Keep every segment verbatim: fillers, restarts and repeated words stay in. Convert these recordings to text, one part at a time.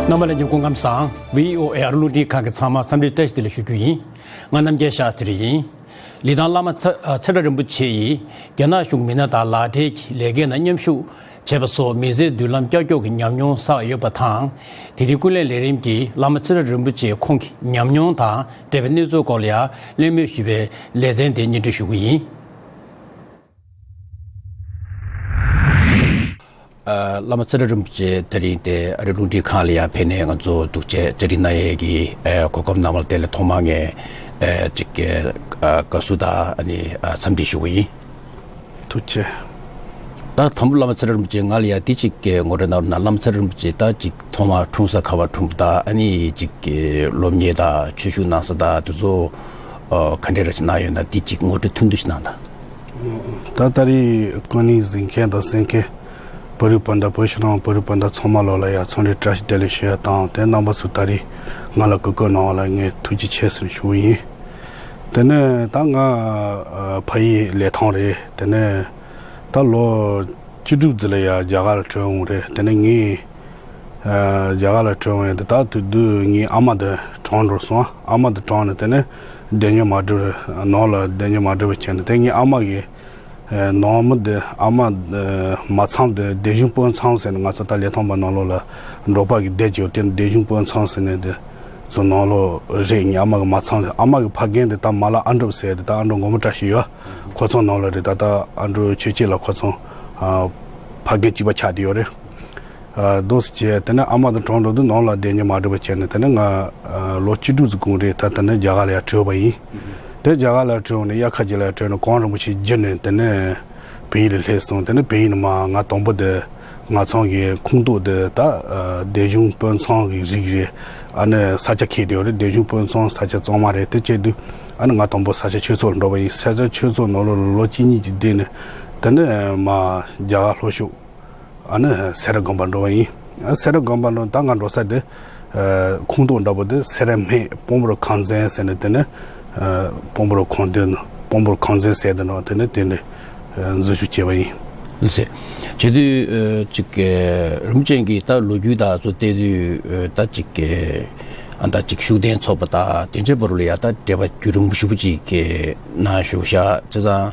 རྣམ་པ་ལྷན་རྒྱས་སྐུ་ཁམས་བཟང་། བྷི་ཨོ་ཨེ་ཨ་རི་རླུང་འཕྲིན་ཁང་གི་ཚང་མ་འཚམས་འདྲི་བཀྲ་ཤིས་བདེ་ལེགས་ཞུ་རྒྱུ་ཡིན། ང་རྣམ་རྒྱལ་ཤཱ་སྟྲི་ཡིན། ལི་ཐང་བླ་མ་ཚེ་ཚེ་བཀྲ་རིན་པོ་ཆེ་ཡིས་རྒྱ་ནག་གཞུང་མི་སྣ་དང་ལག་འབྲེལ་གྱིས་ལས་ཀའི་ནང་མཉམ་ཞུགས་བྱས་པ་སོགས་མི་ཚེའི་མདུན་ལམ་ཀྱག་ཀྱོག་གི་ཉམས་མྱོང་བསགས་ཡོད་པ་དང་། དེ་རིང་ཀུན་གླེང་ལས་རིམ་གྱིས་བླ་མ་ཚེ་བཀྲ་རིན་པོ་ཆེ་ཁོང་གི་ཉམས་མྱོང་དང་འབྲེལ་བའི་གནས་ཚུལ་སྐོར་ལ་ཡང་གླེང་མོལ་ཞུས་པའི་ལེ་ཚན་དེ་སྙན་སྒྲོན་ཞུ་གི་ཡིན། ཨ། བླ་མ་ཚེ་བཀྲ་རིན་པོ་ཆེ་དེ་རིང་དེ་ཨ་རི་རླུང་འཕྲིན་ཁང་ལ་ཡར་ཕེབས་ནས་ང་ཚོ་ཐུགས་རྗེ་བཅར་འདྲི་གནང་ཡས་ཀྱི་ཨ་གོ་སྐབས་གནང་བ་དེ་ལ་ཐོག་མར་ངས་ཨ་ཅིག་ཨ་དགའ་བསུ་དང་ཨ་ནི་ཨ་འཚམས་འདྲི་ཞུ་གི་ཡིན། ཐུགས་རྗེ་ཆེ། ད་དང་པོ་བླ་མ་ཚེ་བཀྲ་རིན་པོ་ཆེ་ང་ལ་ཡར་འདི་ཅིག་ངོ་སྤྲོད་གནང་རོགས་གནང་། བླ་མ་ཚེ་བཀྲ་རིན་པོ་ཆེ་ད་ཅིག་ཐོག་མར་འཁྲུངས་ས་ག་པར་འཁྲུངས་པ་དང་ཨ་ནི་ཅིག་སློབ་གཉེར་དང་ཆོས་ཞུགས་གནང་ས་དང་དེ་ཚོ་ཨ་ག་འདྲས་ར་ཅིག་གནང་ཡོད་ན་འདི་ཅིག་ངོ་སྤྲོད་ཐུང་ཐུང་ཞིག་གནང་དང་། ད་ད་རེས་ཀུན་གླེང་གཟིགས་མཁན་དང་གསན་མཁན་བོད་རིགས་སྤུན་ཟླ་བོད་ཕྱི་ནང་བོད་རིགས་སྤུན་ཟླ་ཚང་མ་ལོ་ལ་ཡ་འཚམས་འདྲི་བཀྲ་ཤིས་བདེ་ལེགས་ཞུ་ཡ་དང་དེ་རྣམ་པ་ཚོས་ད་རེས་ང་ལ་གོ་སྐབས་གནང་བ་ལ་ངས་ཐུགས་རྗེ་ཆེ་ཟེར་ཞུ་བ་ཡིན། དེ་ནས་ད་ང་ཨ་ཕ་ཡུལ་ལི་ཐང་རེད། དེ་ནས་ད་ལོ་བཅུ་དྲུག་ཙམ་ལ་ཡ་རྒྱ་གར་ལ་བྲོས་འོང་རེད། དེ་ནས་ངས་ཨ་རྒྱ་གར་ལ་བྲོས་འོང་ཡ་དེ་ད་དུས་དུས་ངའི་ཨ་མ་དེ་གྲོངས་འགྲོ་སོང་། ཨ་མ་དེ་གྲོངས་ནས་དེ་ནས་བསྡད་ཉོ་མ་འགྲིག་པ་ནང་ལ་བསྡད་ཉོ་མ་འགྲིག་པ་བྱས་ནས་དེ་ངའི་ཨ་མ་གི་ཨ་ནང་མི་དེ་ཨ་མ་ཨ་མ་ཚང་དེ་སྡེ་གཞུང་དཔོན་ཚང་ཟེར་ནས་ང་ཚོ་ད་ལི་ཐང་པ་ནང་ལོགས་ལ་འབྲོག་པ་གི་སྡེ་ཅིག་ཡོད། དེ་ནི་སྡེ་གཞུང་དཔོན་ཚང་ཟེར་ནས་དེ་ཚོ་ནང་ལོགས་རེད། ངའི་ཨ་མ་གི་མ་ཚང་། ཨ་མ་གི་ཕ་རྒན་དེ་ད་མ་ལ་ཨ་འབྲུག་ཟེར་དེ་ད་ཨ་འབྲུག་མགོན་པོ་བཀྲ་ཤིས་ཡོད། ཁོ་ཚང་ནང་ལོགས་རེད། ད་ད་ཨ་འབྲུག་ཆོས་སྐྱིད་ལགས་ཁོ་ཚང་ཨ་ཕ་རྒན་གཅིག་པ་ཆགས་བསྡད་ཡོད་རེད། ཨ་དེ་འདྲས་བྱས་དེ་ནས་ཨ་མ་དེ་གྲོངས་འགྲོ་དུས་ནང་ལ་བསྡད་ཉོ་མ་འགྲིག་པ་བྱས་ནས་དེ་ནས་ང་ཨ་ལོ་བཅུ་དྲུག་ཙམ་གོང་རེད། ད་དེ་ནས་རྒྱ་གར་ལ་ཡར་བྲོས་པ་ཡིན། དེ་རྒྱ་གར་ལ་བྲོས་ནས་དབྱར་ཁ་ཅིག་ལ་བྲོས་ནས་གངས་རིན་པོ་ཆེ་བརྒྱུད་ནས་དེ་ནས་བལ་ཡུལ་ལ་སླེབས་སོང་། དེ་ནས་བལ་ཡུལ་ནས་མར་ང་དང་པོ་དེ་ང་ཚང་གི་ཁོངས་གཏོགས་དེ་ད་ཨ་སྡེ་གཞུང་དཔོན་ཚང་གི་རིགས་རེད། ཨ་ནི་ས་ཆ་ཁེལ་བསྡད་ཡོད་རེད། སྡེ་གཞུང་དཔོན་ཚང་ས་ཆ་གཙང་མ་རེད། དེ་བྱས་དུས་ཨ་ནི་ང་དང་པོ་ས་སྐྱ་ཆོས་ཚོགས་ལ་འགྲོ་བ་ཡིན། ས་སྐྱ་ཆོས་ཚོགས་ནང་ལོགས་ལ་ལོ་གཅིག་གཉིས་ཀྱི་བསྡད་ནས་དེ་ནས་མར་རྒྱ་གར་ལྷོ་ཕྱོགས་ཨ་ནི་སེ་ར་དགོན་པ་འགྲོ་བ་ཡིན། ཨ་སེ་ར་དགོན་པ་འགྲོ་ད་ང་འགྲོ་ས་དེ་ཨ་ཁོངས་གཏོགས་འདྲ་པོ་དེ་སེ་ར་སྨད་སྤོམ་རོ་ཁང་ཚན་ཟེར་ནས་དེ་ནས་ཨ་སྤོམ་རོ་ཁང་དེ་ནི་སྤོམ་རོ་ཁང་ཚན་ཟེར་དེ་ནང་དེ་ནས་དེ་ནས་ཨ་འཛུལ་ཞུགས་བྱས་པ་ཡིན། ལགས་སེ། བྱེད་དུས་ཨ་ཅིག་ཨ་རིན་པོ་ཆེ་གི་ད་ལོ་རྒྱུས་དག་ཚོ་བལྟས་དུས་ཨ་ད་ཅིག་ཨ་ད་ཅིག་ཤུགས་ལྡན་ཚོགས་པ་དང་དེ་འདྲའི་བར་ལ་ཡ་ད་འབྲེལ་བ་རྒྱུན་རིང་པོ་ཞེ་པོ་ཅིག་གི་ནང་ཞུགས་ཤག་བྱས་ཙང་།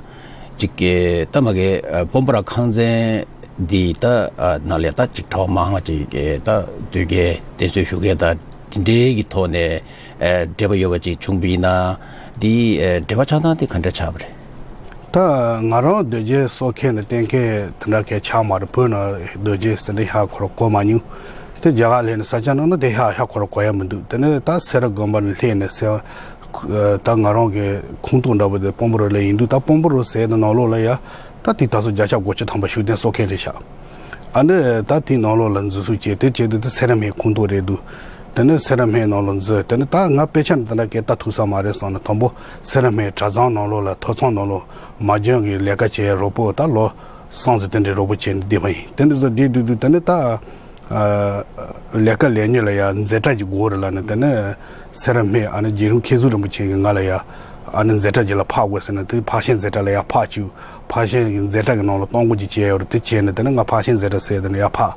ཅིག་གི་ད་མ་གི་ཨ་སྤོམ་པ་ར་ཁང་ཚན་འདི་ད་ཨ་ནང་ལས་ད་ཅིག་གྲྭ་པ་མང་ང་ཅིག་གི་ད་སྡོད་མཁན་བསྟེན་གསོལ་ཞུ་མཁན་ད་དེ་འདྲའི་གི་ཐོག་ནས་ཨ་འབྲེལ་བ་ཡོད་པ་ཅིག་བྱུང་བ་ཡིན་ན་འདི་ཨ་འབྲེལ་བ་ཆགས་སྟངས་དེ་ག་འདྲ་ཆགས་པ་རེད། ད་ང་རང་སྡོད་རྒྱུ་གསོ་མཁན་ནི་གཏན་འཁེལ་དེ་འདྲ་གས་ཆགས་མ་རེད། བོད་ནང་སྡོད་རྒྱུ་ཟེར་འདི་ཧ་གོ་ར་གོ་མ་མྱོང་། དེ་རྒྱ་གར་སླེབས་ནས་ས་ཆ་ནང་ན་དེ་ཧ་ཧ་གོ་ར་གོ་ཡ་མི་འདུག་དེ་ནས་ད་སེ་ར་དགོན་པ་ནས་སླེབས་ནས་སེ་ད་ང་རང་གི་ཁོངས་གཏོགས་འདྲ་པོ་དེ་སྤོམ་པོ་རུ་ལ་ཡིན་དུས་ད་སྤོམ་པོ་རུ་ཟེར་དེ་ནང་ལོགས་ལ་ཡ་ད་དེ་ད་སོ་བརྒྱ་ཆ་དགུ་བཅུ་ཐམ་པ་ཤུགས་ལྡན་གསོ་མཁན་རེད་ཤག་ཨ་ནི་ད་དེའི་ནང་ལོགས་ལ་འཛུལ་ཞུགས་བྱས་དེ་བྱས་དུས་དེ་སེ་ར་སྨད་ཁོངས་གཏོགས་རེད་འདུག་དེ་ནས་སེ་ར་སྨད་ནང་ལ་འཛུལ། དེ་ནས་ད་ང་དཔེ་ཆ་ནི་དེ་འདྲ་སྐད་ལྟ་ཐུབ་ས་མ་རེད་བསམ་ནས་དང་པོ་སེ་ར་སྨད་གྲྭ་ཚང་ནང་ལོགས་ལ་ཐོ་ཚང་ནང་ལོགས་མ་འཇོན་གྱི་ལས་ཀ་བྱེད་རོགས་པོ་ད་ལོ་གསུམ་ཙམ་དེ་འདྲའི་རོགས་པོ་བྱས་ནས་བསྡད་པ་ཡིན། དེ་འདྲ་ཟེར་བསྡད་དུས་དུས་དེ་ནས་ད། ཨ་ལས་ཀ་ལས་ཉེས་ལ་ཡ་མཛད་གྲྭ་ཅིག་དགོས་རེད་ལབ་ནས་དེ་ནས་སེ་ར་སྨད་ཨ་ནི་རྗེ་རིན་མཁན་ཟུར་རིན་པོ་ཆེ་གིས་ང་ལ་ཡ་ཨ་ནི་མཛད་གྲྭ་ཅིག་ལ་ཕབ་དགོས་ཟེར་ནས་དེ་ཕར་ཕྱིན་མཛད་གྲྭ་ལ་ཡ་ཕབ་བཅུག་ཕར་ཕྱིན་གྱི་མཛད་གྲྭ་གི་ནང་ལ་གཏོང་དགོས་ཀྱི་བྱས་ཡོད་རེད། དེ་བྱས་ནས་དེ་ནས་ང་ཕར་ཕྱིན་མཛད་གྲྭ་ཟེར་དེ་ནས་ཡ་ཕབ།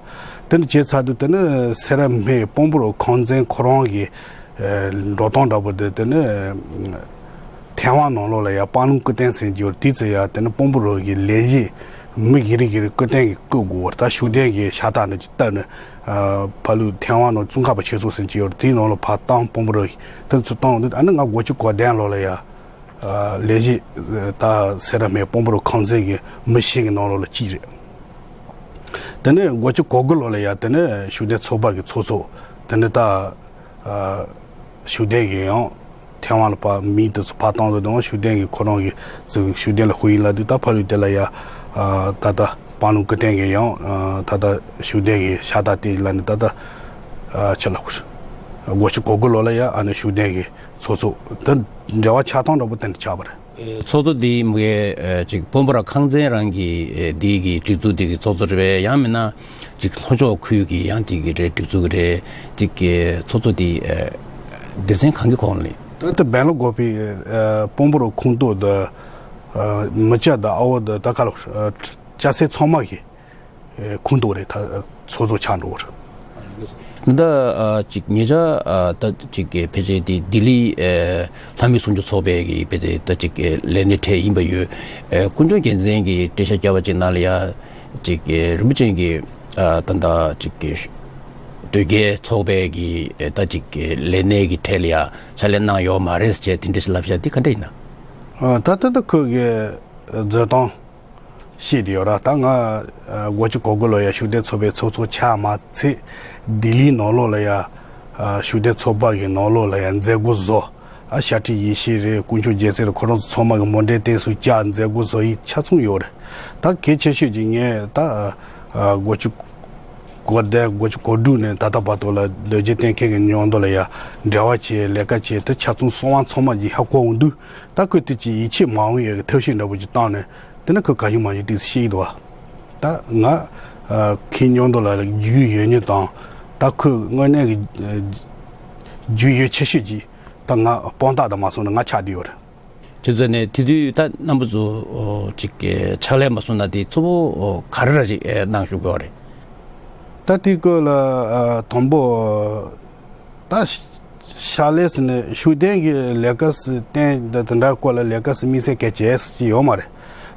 དེ་ནས་བྱས་ཚར་དུས་དེ་ནས་སེ་ར་སྨད་སྤོམ་པོ་རུ་ཁང་ཚན་ཁོ་རང་གི་ཨ་འགྲོ་སྟངས་འདྲ་པོ་དེ་དེ་ནས། ཐའེ་ཝན་ནང་ལོགས་ལ་ཡ་པང་ལུང་སྐུ་རྟེན་ཟེར་གྱི་ཡོད་རེད། དེ་ཚོ་ཡ་དེ་ནི་སྤོམ་པོ་རུ་གི་ལས་བྱེད་མི་གི་རིགས་ཀྱི་སྐུ་རྟེན་གྱི་བརྐོ་དགོས་པ་རེད། ད་ཤུགས་ལྡན་གྱི་ཤ་སྟག་འདྲ་ཅིག་བཏབ་ནས་ཨ་ཕ་ལུགས་ཐའེ་ཝན་ནང་ཙུང་ཁ་པ་ཆོས་ཚོགས་ཟེར་གྱི་ཡོད་རེད། དེའི་ནང་ལ་ཕར་བཏང་སྤོམ་པོ་རུ་གི་དེ་ཚོ་བཏང་འདུག་ཨ་ནི་ང་སྒོ་ཁྱི་གོ་གདན་ལོགས་ལ་ཡ་ཨ་ལས་བྱེད་ད་སེ་ར་སྨད་སྤོམ་པོ་རུ་ཁང་ཚན་གྱི་མི་ཤེས་ཀྱི་ནང་ལོགས་ལ་གཅིག་རེད། དེ་ནས་སྒོ་ཁྱི་གོ་དགུ་ལོགས་ལ་ཡ་དེ་ནས་ཤུགས་ལྡན་ཚོགས་པ་གི་ཚོགས་གཙོ་དེ་ནས་ད། ཨ་ཤུགས་ལྡན་གྱི་ཡང་ཐའེ་ཝན་ལ་ཕར་མི་དེ་ཚོ་ཕར་བཏང་དུས་དང་ཤུགས་ལྡན་གྱི་ཁོ་རང་གི་ཚུར་ཤུགས་ལྡན་ལ་ཧུ་ཡིན་ལབ་དུས་ད་ཕ་ལུས་དེ་ལ་ཡ་ཨ་ད་ལྟ་པང་ལུང་སྐུ་རྟེན་གྱི་ཡང་ཨ་ད་ལྟ་ཤུགས་ལྡན་གྱི་ཤ་སྟག་དེ་ལ་ནི་ད་ལྟ་ཨ་ཆི་ལ་ཧུ་སྒོ་ཁྱི་གོ་དགུ་ལོགས་ལ་ཡ་ཨ་ནི་ཤུགས་ལྡན་གྱི་ཚོགས་གཙོ་དེ་འབྲེལ་བ་ཆགས་སྟངས་འདྲ་པོ་དེ་འདྲ་ཆགས་པ་རེད། ཚོགས་གཙོ་འདི་མི་གའི་ཅིག་སྤོམ་པོ་ར་ཁང་ཚན་རང་གི་འདི་གི་སྒྲིག་འཛུགས་འདི་གི་ཚོགས་གཙོ་རེད་པས། ཡང་མིན་ན་ཅིག་ལྷོ་ཕྱོགས་ཁུལ་གྱི་ཡང་འདི་གི་རེད་སྒྲིག་འཛུགས་ཀྱི་རེད། ཅིག་གི་ཚོགས་གཙོ་འདི་སྡེ་ཚན་གང་གི་ཁོངས་ལ་ཡིན། ད་ལྟ་སྦེང་ལོར་དགོན་པའི་སྤོམ་པོ་ར་ཁོངས་གཏོགས་དང་མི་སྐྱ་དང་ཨ་བོ་དང་ད་ག་ལ་སྐྱ་སེར་ཚང་མ་གི་ཁོངས་གཏོགས་རེད། ད་ཚོགས་གཙོ་ཆགས་འགྲོ་བ་རེད། ད་ཅིག་ཉེ་ཆར་ད་ཅིག་ཕལ་ཆེར་དེ་ལྡི་ལི་ལྷ་མིའི་སྲུང་སྐྱོབ་ཚོགས་པའི་གི་ཕལ་ཆེར་ད་ཅིག་ལས་སྣེ་གྲས་ཡིན་པ་ཡོད། དཀོན་མཆོག་རྒྱལ་མཚན་གྱིས་འགྲེལ་བཤད་བརྒྱབ་པ་ཅིག་ནང་ལ་ཡ་ཅིག་རིན་པོ་ཆེ་གིས་ད་ད་ཅིག་དོལ་རྒྱལ་ཚོགས་པའི་གི་ད་ཅིག་ལས་སྣེ་གི་གྲས་ལ་ཡ་ཕྱག་ལས་གནང་ཡོད་མ་རེད་ཟེར་དེ་འདྲ་ཞིག་ལབ་བཞག་དེ་ག་འདྲ་ཡིན་ན། ད་ད་ད་ཁོས་གི་རྫོད་སྟངས། ཤེས་དེ་ཡོད་ར། ད་ང་སྒོ་ཕྱི་གོ་དགུ་ལོ་ཡ་ཤུགས་ལྡན་ཚོགས་པའི་ཚོགས་གཙོ་ཆགས་མ་ཚད་ལྡི་ལིའི་ནང་ལོགས་ལ་ཡ་ཤུགས་ལྡན་ཚོགས་པ་གི་ནང་ལོགས་ལ་ཡ་མཛད་སྒོ་བཟོ། ཨ་ཤཱཀྱ་ཡེ་ཤེས་རེད། དཀོན་མཆོག་རྒྱལ་མཚན་རེད། ཁོ་རང་ཚོ་ཚང་མ་གི་མོ་འདྲའི་སྟེང་སུ་བཅར་མཛད་སྒོ་བཟོ་ཡི་ཆ་ཚང་ཡོད་རེད། ད་གལ་ཆེ་ཤོས་ཀྱི་ངས་ད་སྒོ་ཕྱི་གོ་བདེ་སྒོ་ཕྱི་གོ་དྲུག་ནས་ད་ལྟ་བར་དུ་ལ་སྡོད་རྒྱུ་གཏན་འཁེལ་གི་མཉམ་དུ་ལ་ཡ་འབྲེལ་བ་བྱས་ལས་ཀ་བྱས་དེ་ཆ་ཚང་གསང་བ་ཚང་མ་གྱི་ཧ་གོ་འོང་དུས། ད་ཁོས་དེ་ཅི་ཡིད་ཆེས་མ་འོང་ཡས་ཀྱི་ཐབས་ཤེས་འདྲ་པོ་ཅིག་བཏང་ནས་དེ་ནི་ཁོས་ག་ཞུ་མ་ཞུ་དེ་ཤེས་ཀྱི་འདུག་བ། ད་ང་ཁོའི་མཉམ་དུ་ལ་རྒྱུས་ཡོད་མྱོང་དང་ད་ཁོས་དངོས་གནས་ཀྱི་རྒྱུས་ཡོད་ཆེ་ཤོས་ཀྱིས་ད་ང་དཔང་རྟགས་དང་མ་སོང་ན་ང་ཆགས་བསྡད་ཡོད་རེད། དེ་ཚོ་ནས་དེ་དུས་ད་རྣམ་པ་ཚོ་ཅིག་ཕྱག་ལས་མ་སོང་ན་དེ་གཙོ་བོ་ག་རེ་ར་ཅིག་གནང་བཞུགས་དགོས་རེད། ད་དེ་སྐོར་ལ་དང་པོ། ད་ཤ་ལས་ཟེར་ནས་ཤུགས་ལྡན་གྱི་ལས་ཀ་སི་བརྟེན་ད་དེ་འདྲ་སྐོར་ལ་ལས་ཀ་སི་དམིགས་བསལ་གལ་ཆེ་ཟེར་གྱི་ཡོད་མ་རེད།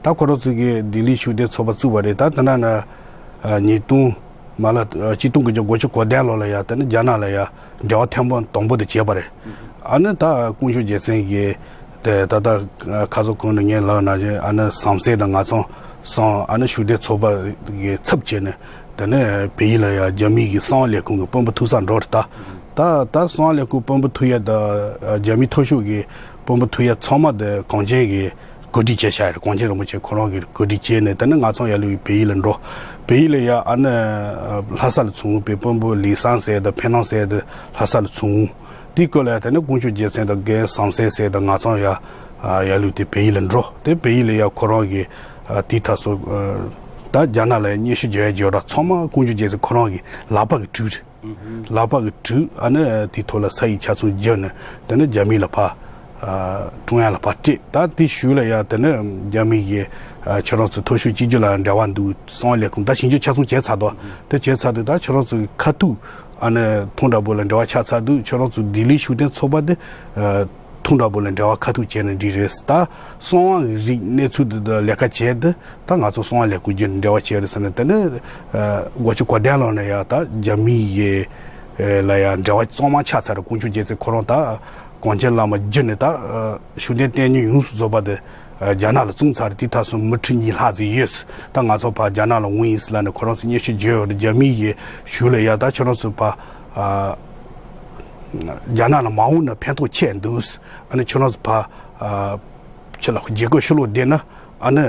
ད་ཁོ་རང་ཚོ་གིས་ལྡི་ལི་ཤུགས་ལྡན་ཚོགས་པ་བཙུགས་པ་རེད། ད་དེ་འདྲ་ན་ཉིས་སྟོང་མ་ལ་གཅིག་སྟོང་དགུ་བརྒྱ་དགུ་བཅུ་གོ་བདུན་ལོ་ལ་ཡ་དེ་ནི་རྒྱ་ནག་ལ་ཡ་འབྲེལ་བ་ཐེངས་མ་དང་པོ་དེ་བྱས་པ་རེད། ཨ་ནི་ད་དཀོན་མཆོག་རྒྱལ་མཚན་གྱིས་དེ་ད་ལྟ་ཁ་སང་གོང་ནས་ངས་ལབ་ན་ཨ་ནི་ཟམ་གསལ་དང་ང་ཚང་སང་ཨ་ནི་ཤུགས་ལྡན་ཚོགས་པ་གི་ཚབ་བྱས་ནས། དེ་ནས་བལ་ཡུལ་ལ་ཡང་རྒྱ་མི་གི་གསང་བ་ལས་ཁུངས་ཀྱི་དཔོན་པོ་ཐུག་སར་འགྲོ་རེད་ད། ད་ད་གསང་བ་ལས་ཁུངས་དཔོན་པོ་ཐུག་ཡ་ད་རྒྱ་མི་མཐོ་ཤོས་ཀྱི་དཔོན་པོ་ཐུག་ཡ་ཚང་མ་དེ་གངས་ཅན་གྱི་གོ་སྒྲིག་བྱས་བཞག་རེད། གངས་ཅན་རིན་པོ་ཆེ་ཁོ་རང་གི་གོ་སྒྲིག་བྱས་ནས་དེ་ནས་ང་ཚང་ཡར་ལུས་བལ་ཡུལ་ལ་འགྲོ། བལ་ཡུལ་ལ་ཡ་ཨ་ནི་ལྷ་ས་ལ་ཚུར་བའི་དཔོན་པོ་ལི་སང་ཟེར་ད་ཕེ་ནང་ཟེར་ད་ལྷ་ས་ལ་ཚུར། དེའི་སྐོར་ལ་དེ་ནས་དཀོན་མཆོག་རྒྱལ་མཚན་དང་རྒན་བསམ་གསལ་ཟེར་དང་ང་ཚང་ཡ་ཡར་ལུས་དེ་བལ་ཡུལ་ལ་འགྲོ། དེ་བལ་ཡུལ་ལ་ཡ་ཁོ་རང་གི་དེའི་ཐ་སོ་ད་རྒྱ་ནག་ལ་སྙན་ཞུ་བརྒྱབ་ཡ་བརྒྱབ་ར་ཚང་མ་དཀོན་མཆོག་རྒྱལ་མཚན་ཁོ་རང་གི་ལག་པ་གི་བྲིས་རེད། ལག་པ་གི་བྲིས་ཨ་ནི་དེའི་ཐོག་ལ་ས་ཡིག་ཆ་ཚང་བརྒྱབ་ནས་དེ་ནས་རྒྱ་མི་ལ་ཕར་ཀྲུང་དབྱང་ལ་ཕར་སྤྲད། ད་དེའི་གཞུག་ལ་ཡ་དེ་ནས་རྒྱ་མི་གི་ཁྱོད་རང་ཚོ་མཐོ་ཤོས་གཅིག་གྱུར་ལ་འབྲེལ་བ་འདུག་གསང་བ་ལས་ཁུངས་ད་ཞིབ་འཇུག་ཆ་ཚང་བྱས་ཚར་འདུག་དེ་བྱས་ཚར་དུས་ད་ཁྱོད་རང་ཚོ་གི་ཁ་ཐུག་ཨ་ནི་ཐུང་དྲག་པོ་ལ་འབྲེལ་བ་ཆགས་ཚར་དུས་ཁྱོད་རང་ཚོ་ལྡི་ལིའི་ཤུགས་ལྡན་ཚོགས་པ་དེ་ཐུང་དྲག་པོ་ལ་འབྲེལ་བ་ཁ་ཐུག་བྱས་ནས་འགྲིག་རེད། ད་གསང་བ་གི་རིགས་གནས་ཚུལ་དེ་དག་ལས་ཀ་བྱས་ཏེ་ད་ང་ཚོ་གསང་བ་ལས་ཁུངས་བརྒྱུད་ནས་འབྲེལ་བ་བྱས་རེད་ཟེར་ནས་དེ་ནས་སྒོ་ཕྱི་གོ་དན་ལོག་ནས་ཡ་ད་རྒྱ་མི་ཡི་ལ་ཡ་འབྲེལ་བ་གཙང་མ་ཆགས་ཚར་རེད། དཀོན་མཆོག་རྒྱལ་མཚན་ཁོ་རང་ད་གངས་ཅན་བླ་མ་བརྒྱུད་ནས་ད་ཤུགས་ལྡན་བསྟེན་ནས་ཡོངས་སུ་རྫོགས་པ་དེ། རྒྱ་ནག་ལ་བཙོང་ཚར་དེ་ད་སོ་མི་ཁྲི་གཉིས་ལྷག་ཙམ་ཡོད། ད་ང་ཚོ་ཕར་རྒྱ་ནག་ལ་འོང་ཡིན་ཟེར་ལབ་ནས་ཁོ་རང་ཚོ་སྙན་ཞུ་བརྗོད་ཡོད་རེད། རྒྱ་མི་ཡི་ཞུ་ལ་ཡ་ད་ཁྱོད་རང་ཚོ་ཕར་རྒྱ་ནག་ལ་མ་འོང་ན་ཕན་ཐོགས་ཆེ་འདུག་ཨ་ནི་ཁྱོད་རང་ཚོ་ཕར་ཕྱི་ལ་རྒྱལ་ཁབ་ཕྱི་ལོགས་བསྡད་ན་ཨ་ནི་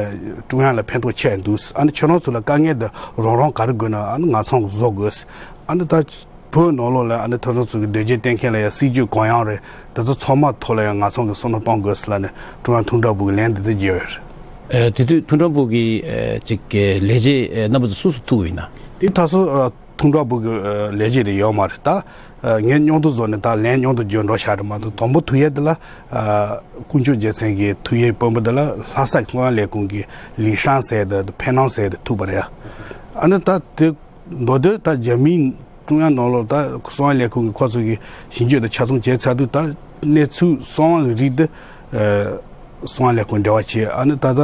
ཀྲུང་དབྱང་ལ་ཕན་ཐོགས་ཆེ་འདུག་ཨ་ནི་ཁྱོད་རང་ཚོ་ལ་དཀའ་ངལ་འདི་རང་རང་ག་རེ་དགོས་ན་ཨ་ནི་ང་ཚང་གིས་བཟོ་དགོས། ཨ་ནི་ད། བོད་ནང་ལོགས་ལ་ཨ་ནི་ཐོ་རངས་ཚོ་གི་སྡོད་རྒྱུ་གཏན་འཁེལ་ལ་ཡང་སྲིད་ཇུས་གང་ཡང་རེད། དེ་ཚོ་ཚང་མ་ཐོག་ལ་ཡང་ང་ཚང་གི་བསམ་བློ་གཏོང་དགོས་ཟེར་ལབ་ནས་ཀྲུང་དབྱང་ཐུང་ཀྲའོ་པུའུ་གི་ལན་འདི་འདི་བརྒྱབ་ཡོད་རེད། ཨེ་དེ་དུས་ཐུང་ཀྲའོ་པུའུ་གི་ཨེ་ཅིག་གི་ལས་བྱེད་ཨེ་རྣམ་པ་ཚོ་སུ་སུ་ཐུག་ཡིན་ན། དེ་ད་སོ་ཨ་ཐུང་ཀྲའོ་པུའུ་གི་ཨེ་ལས་བྱེད་དེ་ཡོད་མ་རེད་ད། ཨ་ངས་མཉམ་དུ་བཟོས་ནས་ད་ལན་མཉམ་དུ་བརྒྱབ་འགྲོ་བཞག་རེད་མ་གཏོགས་དང་པོ་ཐུག་ཡས་འདི་ལ་ཨ་དཀོན་མཆོག་རྒྱལ་མཚན་གྱི་ཐུག་ཡས་དཔོན་པོ་འདི་ལ་ལྷ་ས་གསང་བ་ལས་ཁུངས་ཀྱི་ལི་ཧྲང་ཟེར་དེ་ཕེ་ནང་ཟེར་དེ་ཐུག་པ་རེད་ཡ། ཨ་ནི་ད་དེ། མདོར་བསྡུས་ད་རྒྱ་མིའི་ཀྲུང་དབྱང་ནང་ལོགས་ད་གསང་བ་ལས་ཁུངས་ཀྱི་ཁོ་ཚོ་གི་ཞིབ་འཇུག་དང་ཆ་ཚང་བྱས་ཚར་དུས་ད་གནས་ཚུལ་གསང་བ་གི་རིགས་དེ་གསང་བ་ལས་ཁུངས་འབྲེལ་བ་བྱས། ཨ་ནི་ད་ལྟ་